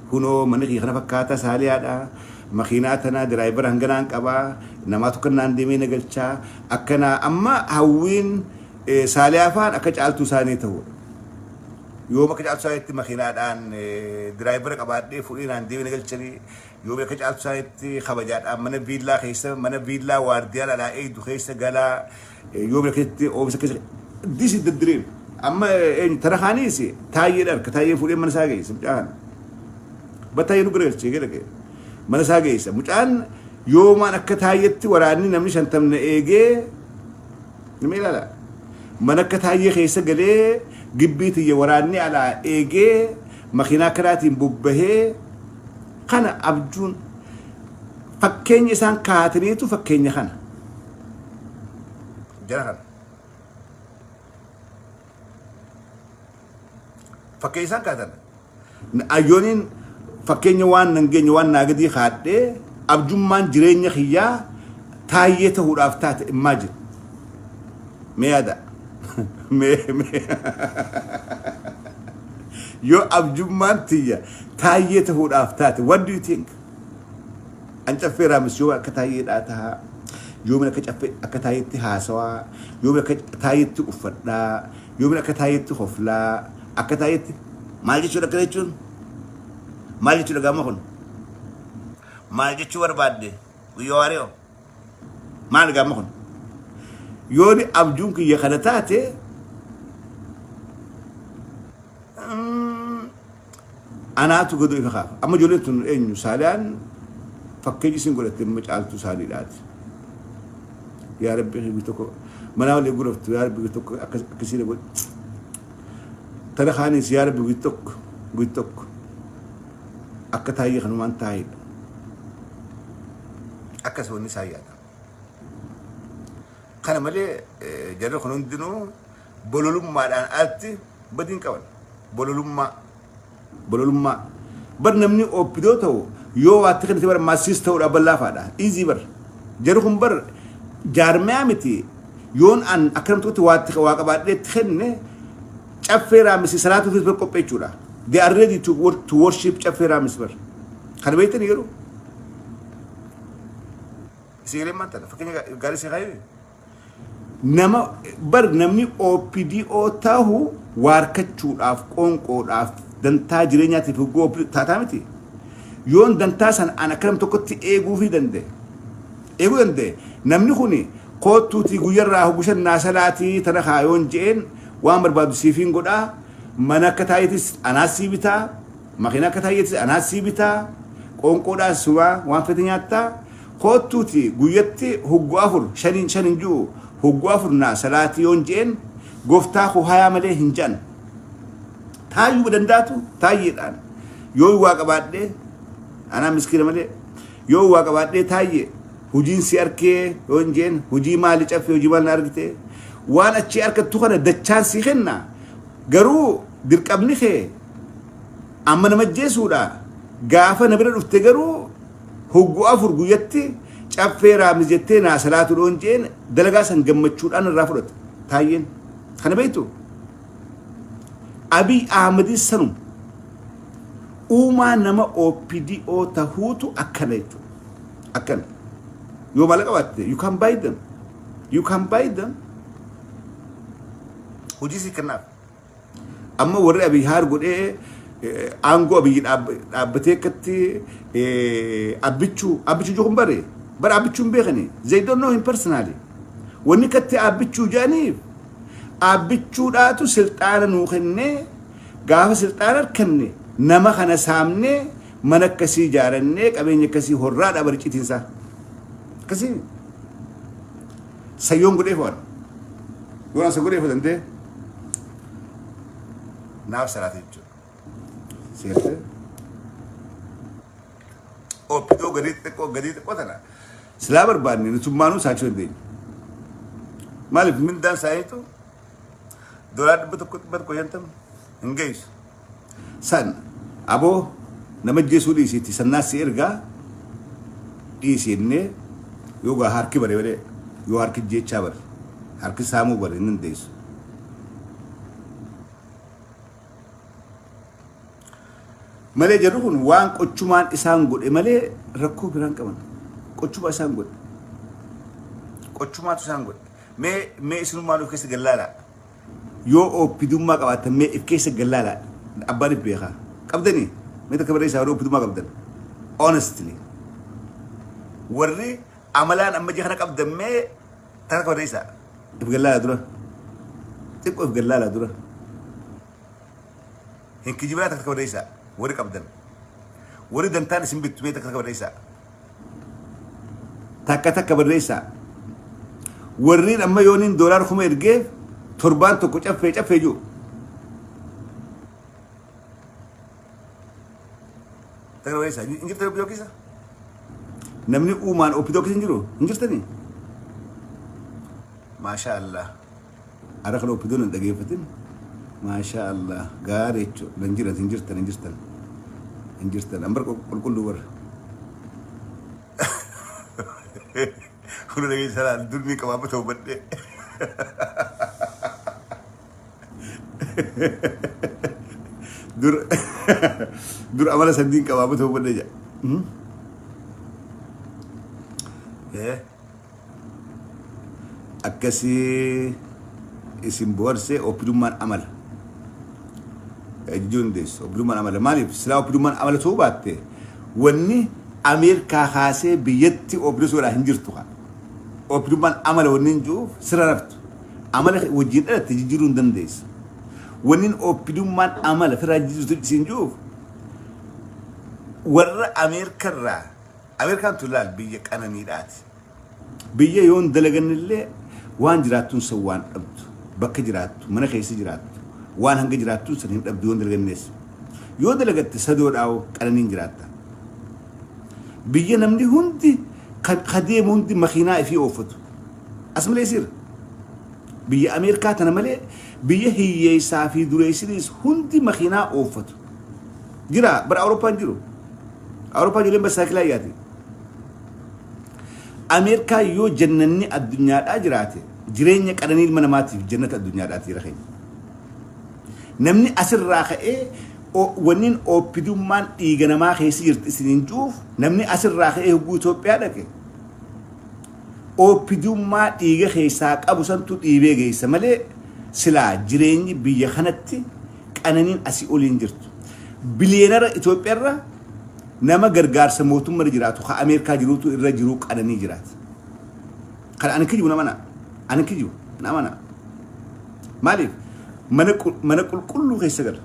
Kunoo manni kiyya kana fakkaata, Saaliyaadha. Makiinaa tana driver hanganaan qabaa. Namaa tokko naan deemee na galchaa. Akkana amma hawwiin Saaliyaa faan akka Caaltuu isaanii ta'udha. Yoom akka Caaltuu isaaniitti makiinaadhaan driver qabaadhee fuudhee naan deemee na galchanii, yoom akka Caaltuu isaaniitti kabajaadhaan mana viillaa keessa, mana viillaa waardiyaan alaa eegdu keessa galaa, yoom akkasitti oofisa keessa. This is the dream. Amma eenyu tana kaaniis Taayyeedha harka Taayyee fuudhee mana isaa geessa mucaan. Battaayyee nu garagalchee gara ga'e. Mana isaa geessa. Mucaan yoomaan akka Taayyeetti waraanni namni shantamna eegee nama ilaala. Mana akka Taayyee keessa galee, gibbii tiyya waraanni alaa eegee, makiinaa karaatiin bobbahee, kana abjuun fakkeenya isaan kaataniitu fakkeenya kana. Jara kana. Fakkeenya isaan kaatan. Ayyooniin fakkeenya waan nan geenye waan naa gadii kaadhee, abjummaan jireenya kiyyaa Taayyee ta'uudhaaf taate, imagine. Mee yaada. Mee yoo abjummaan tiyya Taayyee ta'uudhaaf taate, what do you think? An Caffee Raamis yoo akka Taayyeedhaa tahaa, yoomin akka Caffee akka Taayyeetti haasawaa, yoomin akka Taayyeetti uffadhaa, yoomin akka Taayyeetti koflaa, akka Taayyeetti maal jechuudha, akkana jechuun maal jechuudha gaama kun? Maal jechuu barbaadde, Guyyoo Waariyoo? Maal gaama kun? Yooni abjuun kiyya kana taate, anaatu gadoo ifa kaafa. Amma ijoolleen tun eenyu Saaliyaan fakkeenya isin godhatte amma Caaltuu isaaniidhaati. Yaa Rabbi guyyaa tokko manaa walii guraftu, yaa Rabbi guyyaa tokko akkasii na godhi. Tana kaanis, yaa Rabbi guyyaa tokko akka Taayyee kanumaan taa'edha. Akkas wanni isaan yaada. Kana malee jarri kun hundinuu bololummaadhaan alatti badiin qaban. Bololummaa. Bololummaa. Bar namni OPDO ta'u yoo waatti kennite bar maasiis ta'uudhaaf ballaafaadha. Easy bar. Jarri kun bar jaarmiyaa miti, yoon an akka nam tokkotti waatti waa qabaadhee itti kenne, Caffee Raamisi salaatuufis bar qopheechuudha. They are ready to worship Caffee Raamis bar. Kana beektanii garuu? Isin maal tana fakkeenya gaarii si kaayee? Nama bar namni OPDO tahu waarkachuudhaaf, qoonqoodhaaf, dantaa jireenyaatiif hogguu OPDO taataa miti. Yoon dantaa san an akka nam tokkotti eeguufii danda'e. Eeguu danda'e. Namni kuni koottuutii guyyarraa hoggushan naa salaatii tana kaayoon je'een, waan barbaadu siifiin godhaa. Mana akka Taayyeetis anaas sii bitaa. Makiinaa akka Taayyeetis anaas sii bitaa. Qoonqoodhaas sumaa waan fete nyaattaa. Koottuuti guyyatti hoggu afur, shaniin shan hin ji'u, hoggu afur naa salaatii yoon je'een, gooftaa koo hayaa malee hin je'an. Taayyuu dandaatu Taayyeedhaan yoo waa qabaadhee, anaa miskiina malee, yoo waa qabaadhee, Taayyee hojiin si arkee yoon je'een, hojii maali Caffee, hojii maal na argite, waan achii argattu kana dachaan si kenna, garuu dirqamni kee amma nama jeesuudha, gaafa na bira dhufte garuu hoggu afur guyyatti Caffee Raamis jettee naa salaatu dhoon jeen, dalagaa san gammachuudhaan irraa fudhata Taayyeen. Kana beektu, Abiy Ahmedis sanuma. Uumaa nama OPDO tahuutu akkana jechuudha. Akkana yoo maallaqa qabaatte, you can buy them, you can buy them. Hojii si kennaaf. Amma warri Abiy haar godhee Aangoo Abiyyi dhaabbatee akkatti Abbichuu Abbichuu jiru kun bare bara Abbichuu hin beekani. They don't know him personally. Wanni katti Abbichuu jedhaniif Abbichuudhaatu silxaana nuu kennee, gaafa silxaana arkanne nama kana saamnee mana akkasii ijaarannee qabeenya akkasii horraadha baricitiinsaa. Akkasii sayyoon godhee fo'an. Yoon asa godhee fudhantee naaf salaate jechuudha. Seertee oppidoo gadii xiqqoo gadii xiqqoo tana silaa barbaanne nutummaanuu saachuu dandeenya. Maaliif mindaan isaaniitu $100, 150 hin geessu. San aboo nama jeesuu dhiisiitti sannaas si ergaa dhiisi jennee yoo gaa harki bare malee, yoo harki jeechaa bare, harki saamuu bare hin dandeessu. Malee jarri kun waan qochumaan isaan godhe malee rakkoo biraan qaban. Qochuma isaan godhe. Qochumaatu isaan godhe. Mee isinummaan of keessa gallaalaa. Yoo oppidummaa qabaattan mee if keessa gallaalaa. Abbaan if beekaa. Qabdanii? Mee takka barreessaa warri oppidummaa qabdan. Honestly. Warri amalaan amma ija kana qabdan mee takka barreessaa. If gallaalaa dura. Xiqqoo if gallaalaa dura. Hin kijibinaa, takka barreessaa. Warri qabdan. Warri dantaan isin bittu mee takka barreessaa. Takka takka barreessaa. Warriin amma yooniin $1000 ergeef torbaan tokko caffee caffee jiru. Takka barreessaa. Hin jirtan oppidoo keessa? Namni uumaan oppidoo keessa hin jiru? Hin jirtanii? Maashaa Allah. Ara kana oppidoon hin dhageeffatin. Maashaa Allah. Gaarii jechuudha. Nan jiran hin jirtan, hin jirtan. Hin jirtan. Ambar qulqulluu warra. Kun dhageessa laal durni qabaa ta'u badhee. Dur dur amala sandiin qabaa ta'u badhee jedha. Akkasii isin boharsee oppidummaan amala. Jijjiiruu dandeessu. Oppidummaan amala. Maaliif? Silaa oppidummaan amala ta'uu baatte wanni Ameerikaa kaasee biyyatti oppidoo soodhaa hin jirtu kaa. Oppidummaan amala wanni hin jiruuf sirra raftu. Amala wajjin dhalatte jijjiiruu hin dandeessu. Wanni oppidummaan amala firraa jijjiirtu siin jiruuf warra Ameerikarraa, Ameerikaan tun laal biyya qananiidhaati. Biyya yoon dalaganillee waan jiraattuun san waan dhabdu, bakka jiraattu, mana keessa jiraattu, waan hanga jiraattuun san hin dhabdu yoon dalagannees. Yoo dalagatte sadoodhaa'u qananiin jiraatta. Biyya namni hundi ka deemu hundi makiinaa ifii ooffatu. As malee siira. Biyya Ameerikaa tana malee biyya hiyyeessaa fi dureessiniis hundi makiinaa ooffatu. Jira bara Awurooppaan jiru. Awurooppaa ijoolleen basaakilaa yaati. Ameerikaa yoo jannanni addunyaadhaa jiraate jireenya qananii ilma namaatiif jannata addunyaadhaati jira keenya. Namni asirraa ka'ee wanniin ooppidummaan dhiiga namaa keessa jirti isiniin ju'uuf, namni asirraa ka'ee hogguu Itoophiyaa dhaqe ooppidummaa dhiiga keessaa qabu santu dhiibee geessa malee silaa jireenyi biyya kanatti qananiin asii oliin jirtu. Biliyeenara Itoophiyaarra nama gargaarsa mootummaa jiraatu ka Ameerikaa jiruutu irra jiruu qananii jiraata. Kan ani kijibu nama na. Ani kijibu nama na. Maaliif mana qulqulluu keessa gala.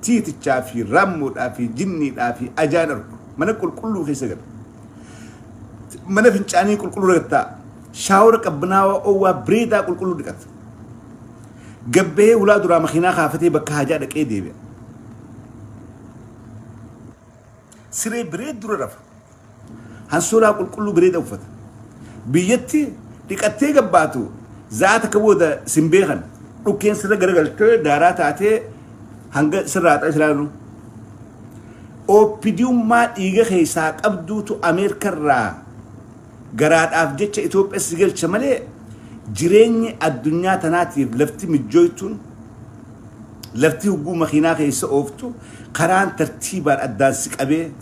Tiitichaa fi raammoodhaa fi jinniidhaa fi ajaan argu mana qulqulluu keessa gala. Mana fincaanii qulqulluu ragattaa. Shaawora qabbanaawaa oowwaa bireedaa qulqulluu dhiqata. Gabbahee hulaa duraa makiinaa kaafatee bakka haajaa dhaqee deebi'a. Siree bireed dura rafa. Hansoolaa qulqulluu bireeda uffata. Biyyatti dhiqattee gabbaatu za'a takka booda sin beekan. Dhukkeen sirra garagaltee daaraa taatee hanga sirraa haxaa ilaalu. Oppidiyummaa dhiiga keessaa qabduutu Ameerikarraa garaadhaaf jecha Itoophiyaa si galcha malee jireenyi addunyaa tanaatiif lafti mijjooytuun, lafti hugguu makiinaa keessa ooftu karaan tartiibaan addaan si qabee.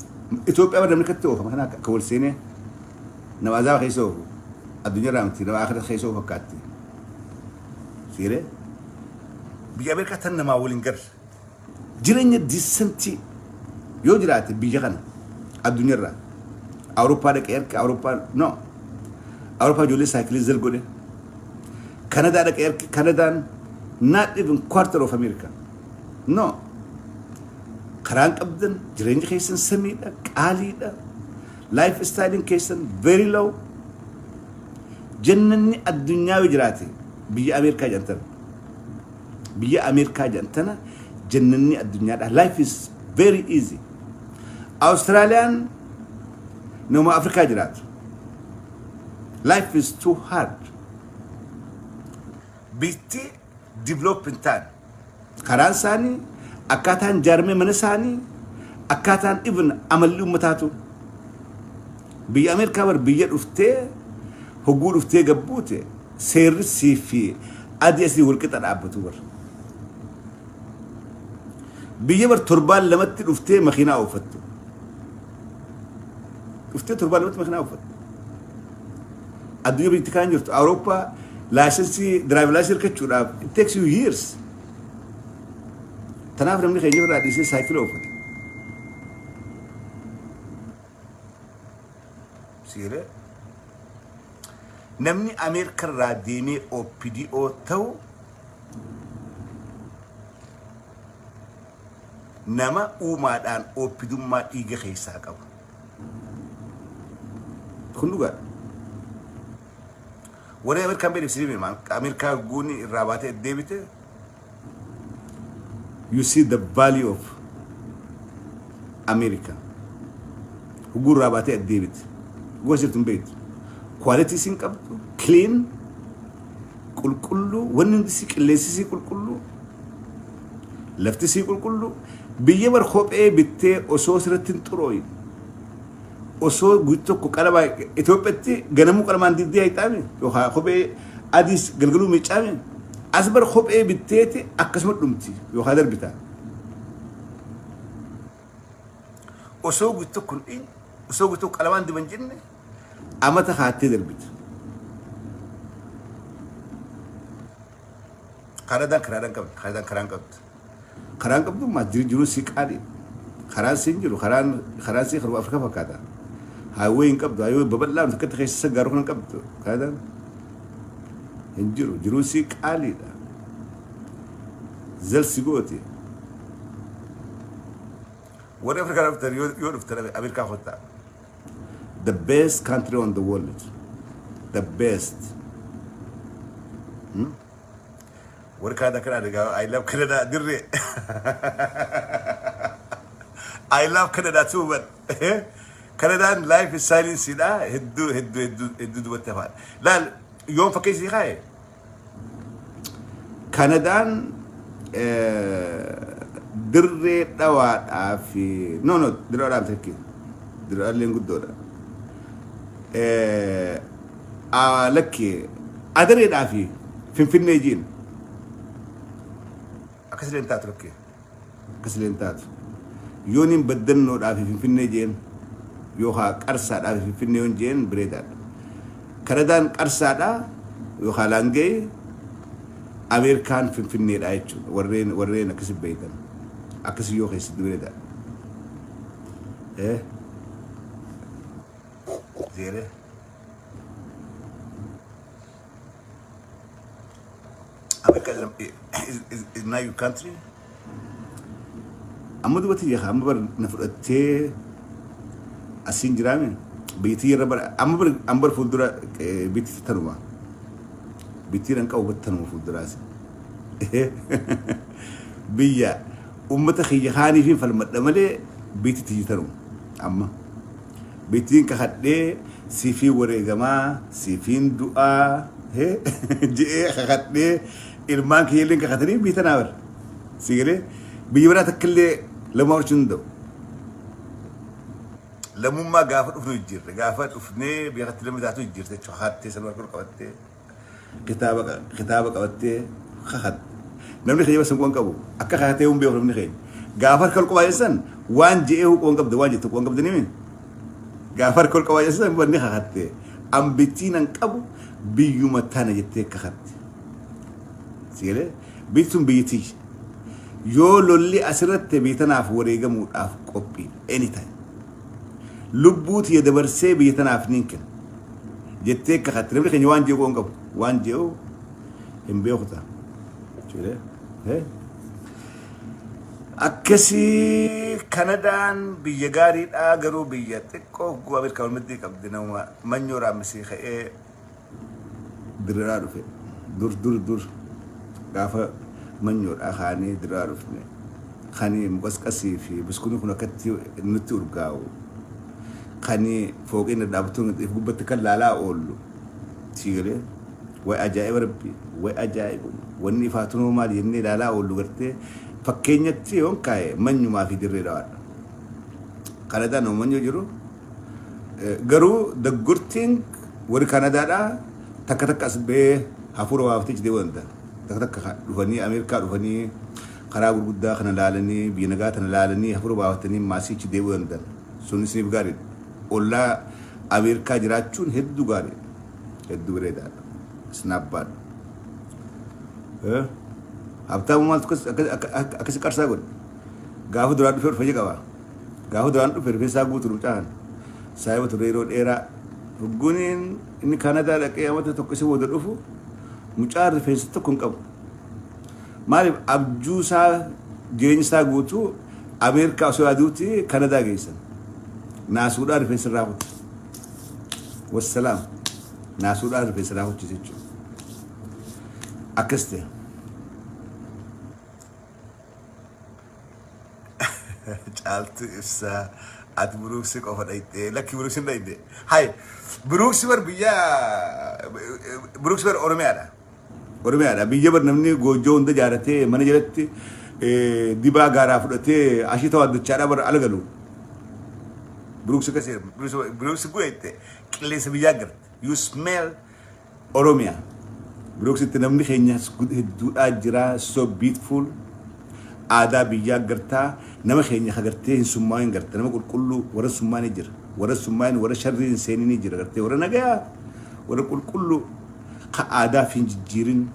Itoophiyaa bara namni akkatti oofa makiinaa akka wal seenee nama azaaba keessa oofu, addunyaa irraa miti, nama aakhira keessa oofu fakkaatti. Siiree biyya Ameerikaa tan namaa waliin garre. Jireenya decent yoo jiraate biyya kana addunyaarraa Awurooppaa dhaqee harka Awurooppaa, no, Awurooppaa ijoollee saayikilii zel godhe. Kanadaa dhaqee harki Kanadaan not even quarter of America. No. Karaan qabdan, jireenya keessan samiidha, qaaliidha. Life styling keessan very low. Jannanni addunyaa yoo jiraate biyya Ameerikaa jedhamtana. Biyya Ameerikaa jedhamtana jannanni addunyaadha. Life is very easy. Awustiraaliyaan nama Afrikaa jiraatu. Life is too hard. Biitti develop hin taane. Karaan isaanii, akkaataan jaarmee mana isaanii, akkaataan even amalli uummataatu. Biyya Ameerikaa bar biyya dhuftee hogguu dhuftee gabbuute seerri sii fi adii asii walqixa dhaabbatu bar. Biyya bar torbaan lamatti dhuftee makiinaa ooffattu. Dhuftee torbaan lamatti makiinaa ooffattu. Addunyaa biyyatti kaan jirtu Awurooppaa license, drive license hirkachuudhaaf it takes you years. Tanaaf namni keenya irraa dhiisee saayikila ooffate. Siiree namni Ameerikaa irraa deemee OPDO ta'u nama uumaadhaan OPDummaa dhiiga keessaa qabu. Kun dhugaadha. Warri Ameerikaan beekne isin hima. Ameerikaa guuni irraa baatee deebite, you see the value of America. Huguu irraa baatee deebite. Huguu asirratti hin beektu. Quality isin qabdu, clean, qulqulluu, wanni hundi si qilleensi si qulqulluu, lafti si qulqulluu, biyya bar kophee bittee osoo sirratti hin xurooyin, osoo guyyaa tokko qalama Itoophiyaatti ganamuu qalamaan dibdee hayxaame yookaan kophee adiis galgaluu miicaame, as bar kophee bitteeti akkasuma dhumti yookaan darbita. Osoo guyyaa tokko hin dhiin, osoo guyyaa tokko qalamaan diban jenne amata kaattee darbita. Kanadaan karaadhaan qabdi. Kanadaan karaan qabdi. Karaan qabdu maa jiru si qaali. Karaan siin jiru karaan sii karuma Afrikaa fakkaata. Highway hin qabdu. Highway babal'aa takkatti keessa gaaruu kan qabdu. Kanadaan hin jiru. Jiruun sii qaaliidha. Zalsi gooti. Warri Afrikaa dhuftan yoo dhuftan Ameerikaa kottaa. The best country on the world. The best. Warri Canada kana argaa, I love Canada dirree. I love Canada too, but Canadaan life is silence dha, hedduu hedduu hedduu hedduu dubbatti afaan. Laal, yoon fakkeessii kaaye. Kanadaan Dirree Dhawaadhaa fi, no, Dirree Dhawaadhaa takki, Dirree Dhawaalleen guddoodha. Lakki, Adareedhaa fi Finfinnee jiin. Akkasilee hin taatu, lakki. Akkasilee hin taatu. Yooniin baddannoodhaa fi Finfinnee jeen yookaan Qarsaadhaa fi Finfinnee yoon jeen bireedaadha. Kanadaan Qarsaadhaa yookaan Laangee, Ameerikaan Finfinneedha jechuudha. Warreen akkasi beektan. Akkasi yoo keessatti bireedaadha. Eh? Zeere. America is not your country. Amma dubbatti jecha amma bar na fudhattee asiin jiraame biyyattii irra bara amma bar fuuldura bitti tanuma bittiin an qabu tanuma fuulduraas biyya ummata kiyya kaanii fi falmadha malee bitti tiyyi tanuma. Amma bittiin kakadhee siifii wareegamaa, siifiin du'aa je'ee kakadhee, ilmaan kiyya illee kakatanii biyya tanaa bara si galee biyya biraa takka illee lammummaa fudhachuu hin danda'u. Lammummaa gaafa dhufnu jijjiirre, gaafa dhufnee biyya kanatti lammii taatu jijjiirte jechuudha. Kakattee sanuma harka qabattee kitaaba qabattee kakatte. Namni keenya basa quban qabu akka kakatee hin beeku namni keenya. Gaafa harka ol qabaa waan je'ee quban qabda, waan jettu quban qabda nimi. Gaafa harka ol qabaa jeessan wanni kakatte ambittiin an qabu biyyuma tana jettee kakatte. Sigalee biyyi tun biyyi tiyya. Yoo lolli asirratti biyya tanaaf wareegamuudhaaf qophii anytime. Lubbuu tiyya dabarsee biyya tanaaf niin kenna. Jettee kakatte. Namni keenya waan jeequu hin qabu. Waan jeequ hin beeku ta'a. Akkasii Kanadaan biyya gaariidha, garuu biyya xiqqoo hogguu Ameerikaa walmaddii qabdi. Nama manyoo raammisii ka'ee diriiraa dhufe. Dur dur dur gaafa manyoodhaa kaanee diriiraa dhufne. Kani muqasqasii fi buskuuni kun akkatti nutti urgaa'u. Kani fooqiin dhadhaabatuun if gubbatti kan laalaa oollu. Siigalee way ajaa'iba rabbi, way ajaa'ibu, wanni ifaatunoo maal jennee ilaalaa oollu gartee fakkeenyatti yoon kaa'e manyumaa fi dirree dhawaadha. Kanadaan nama manyoo jiru. Garuu the good thing, warri Kanadaadhaa takka takka as ba'ee hafuura waafatee deemuu danda'a. Takka takka dhufanii, Ameerikaa dhufanii, karaa gurguddaa kana laalanii, biyya nagaa tana laalanii, hafuura baafatanii maasiichi deemuu danda'an. Sun isiniif gaariidha. Ollaa Ameerikaa jiraachuun hedduu gaariidha. Hedduu bareedaadha. Isnaabbaadha. Habtaamu maaltu akkasi qarsaa godhe? Gaafa duraan dhufee fayya qaba. Gaafa duraan dhufe rifeensa isaa guutuu mucaan. Saayiba ture yeroo dheeraa. Hogguuniin inni Kanadaa dhaqee amata tokko isa booda dhufu mucaan rifeensa tokko hin qabu. Maaliif? Abjuu isaa, jireenya isaa guutuu Ameerikaa osoo yaaduuti Kanadaa geessan. Naasuudhaan rifeensa irraa kutte. Wassalaam. Naasuudhaan rifeensa irraa kuchise jechuudha. Akkas ta'e. Caaltu ibsaa, ati Buruuksi qofa dhayxee? Lakki, Buruuksi hin dhayxe. Hay, Buruuksi bar biyya, Buruuksi bar Oromiyaadha. Oromiyaadha. Biyya bar namni goojjoo hunda jaaratee, mana jalatti dibaa gaaraa fudhatee ashii tawaaddachaadha bar ala galu. Buruuksi akkasii, Buruuksi gu'eette qilleensa biyyaa garte. You smell Oromiyaa. Buruuksitti namni keenya hedduudhaa jira, so beautiful. Aadaa biyyaa gartaa, nama keenya agartee hin summaa'in garta, nama qulqulluu warra summaa'in jira, warra summaa'in, warra sharrii hin seenin jira gartee, warra nagayaa, warra qulqulluu, ka aadaaf hin jijjiirin,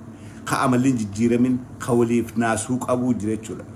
ka amalli hin jijjiiramin, ka waliif naasuu qabuu jira jechuudha.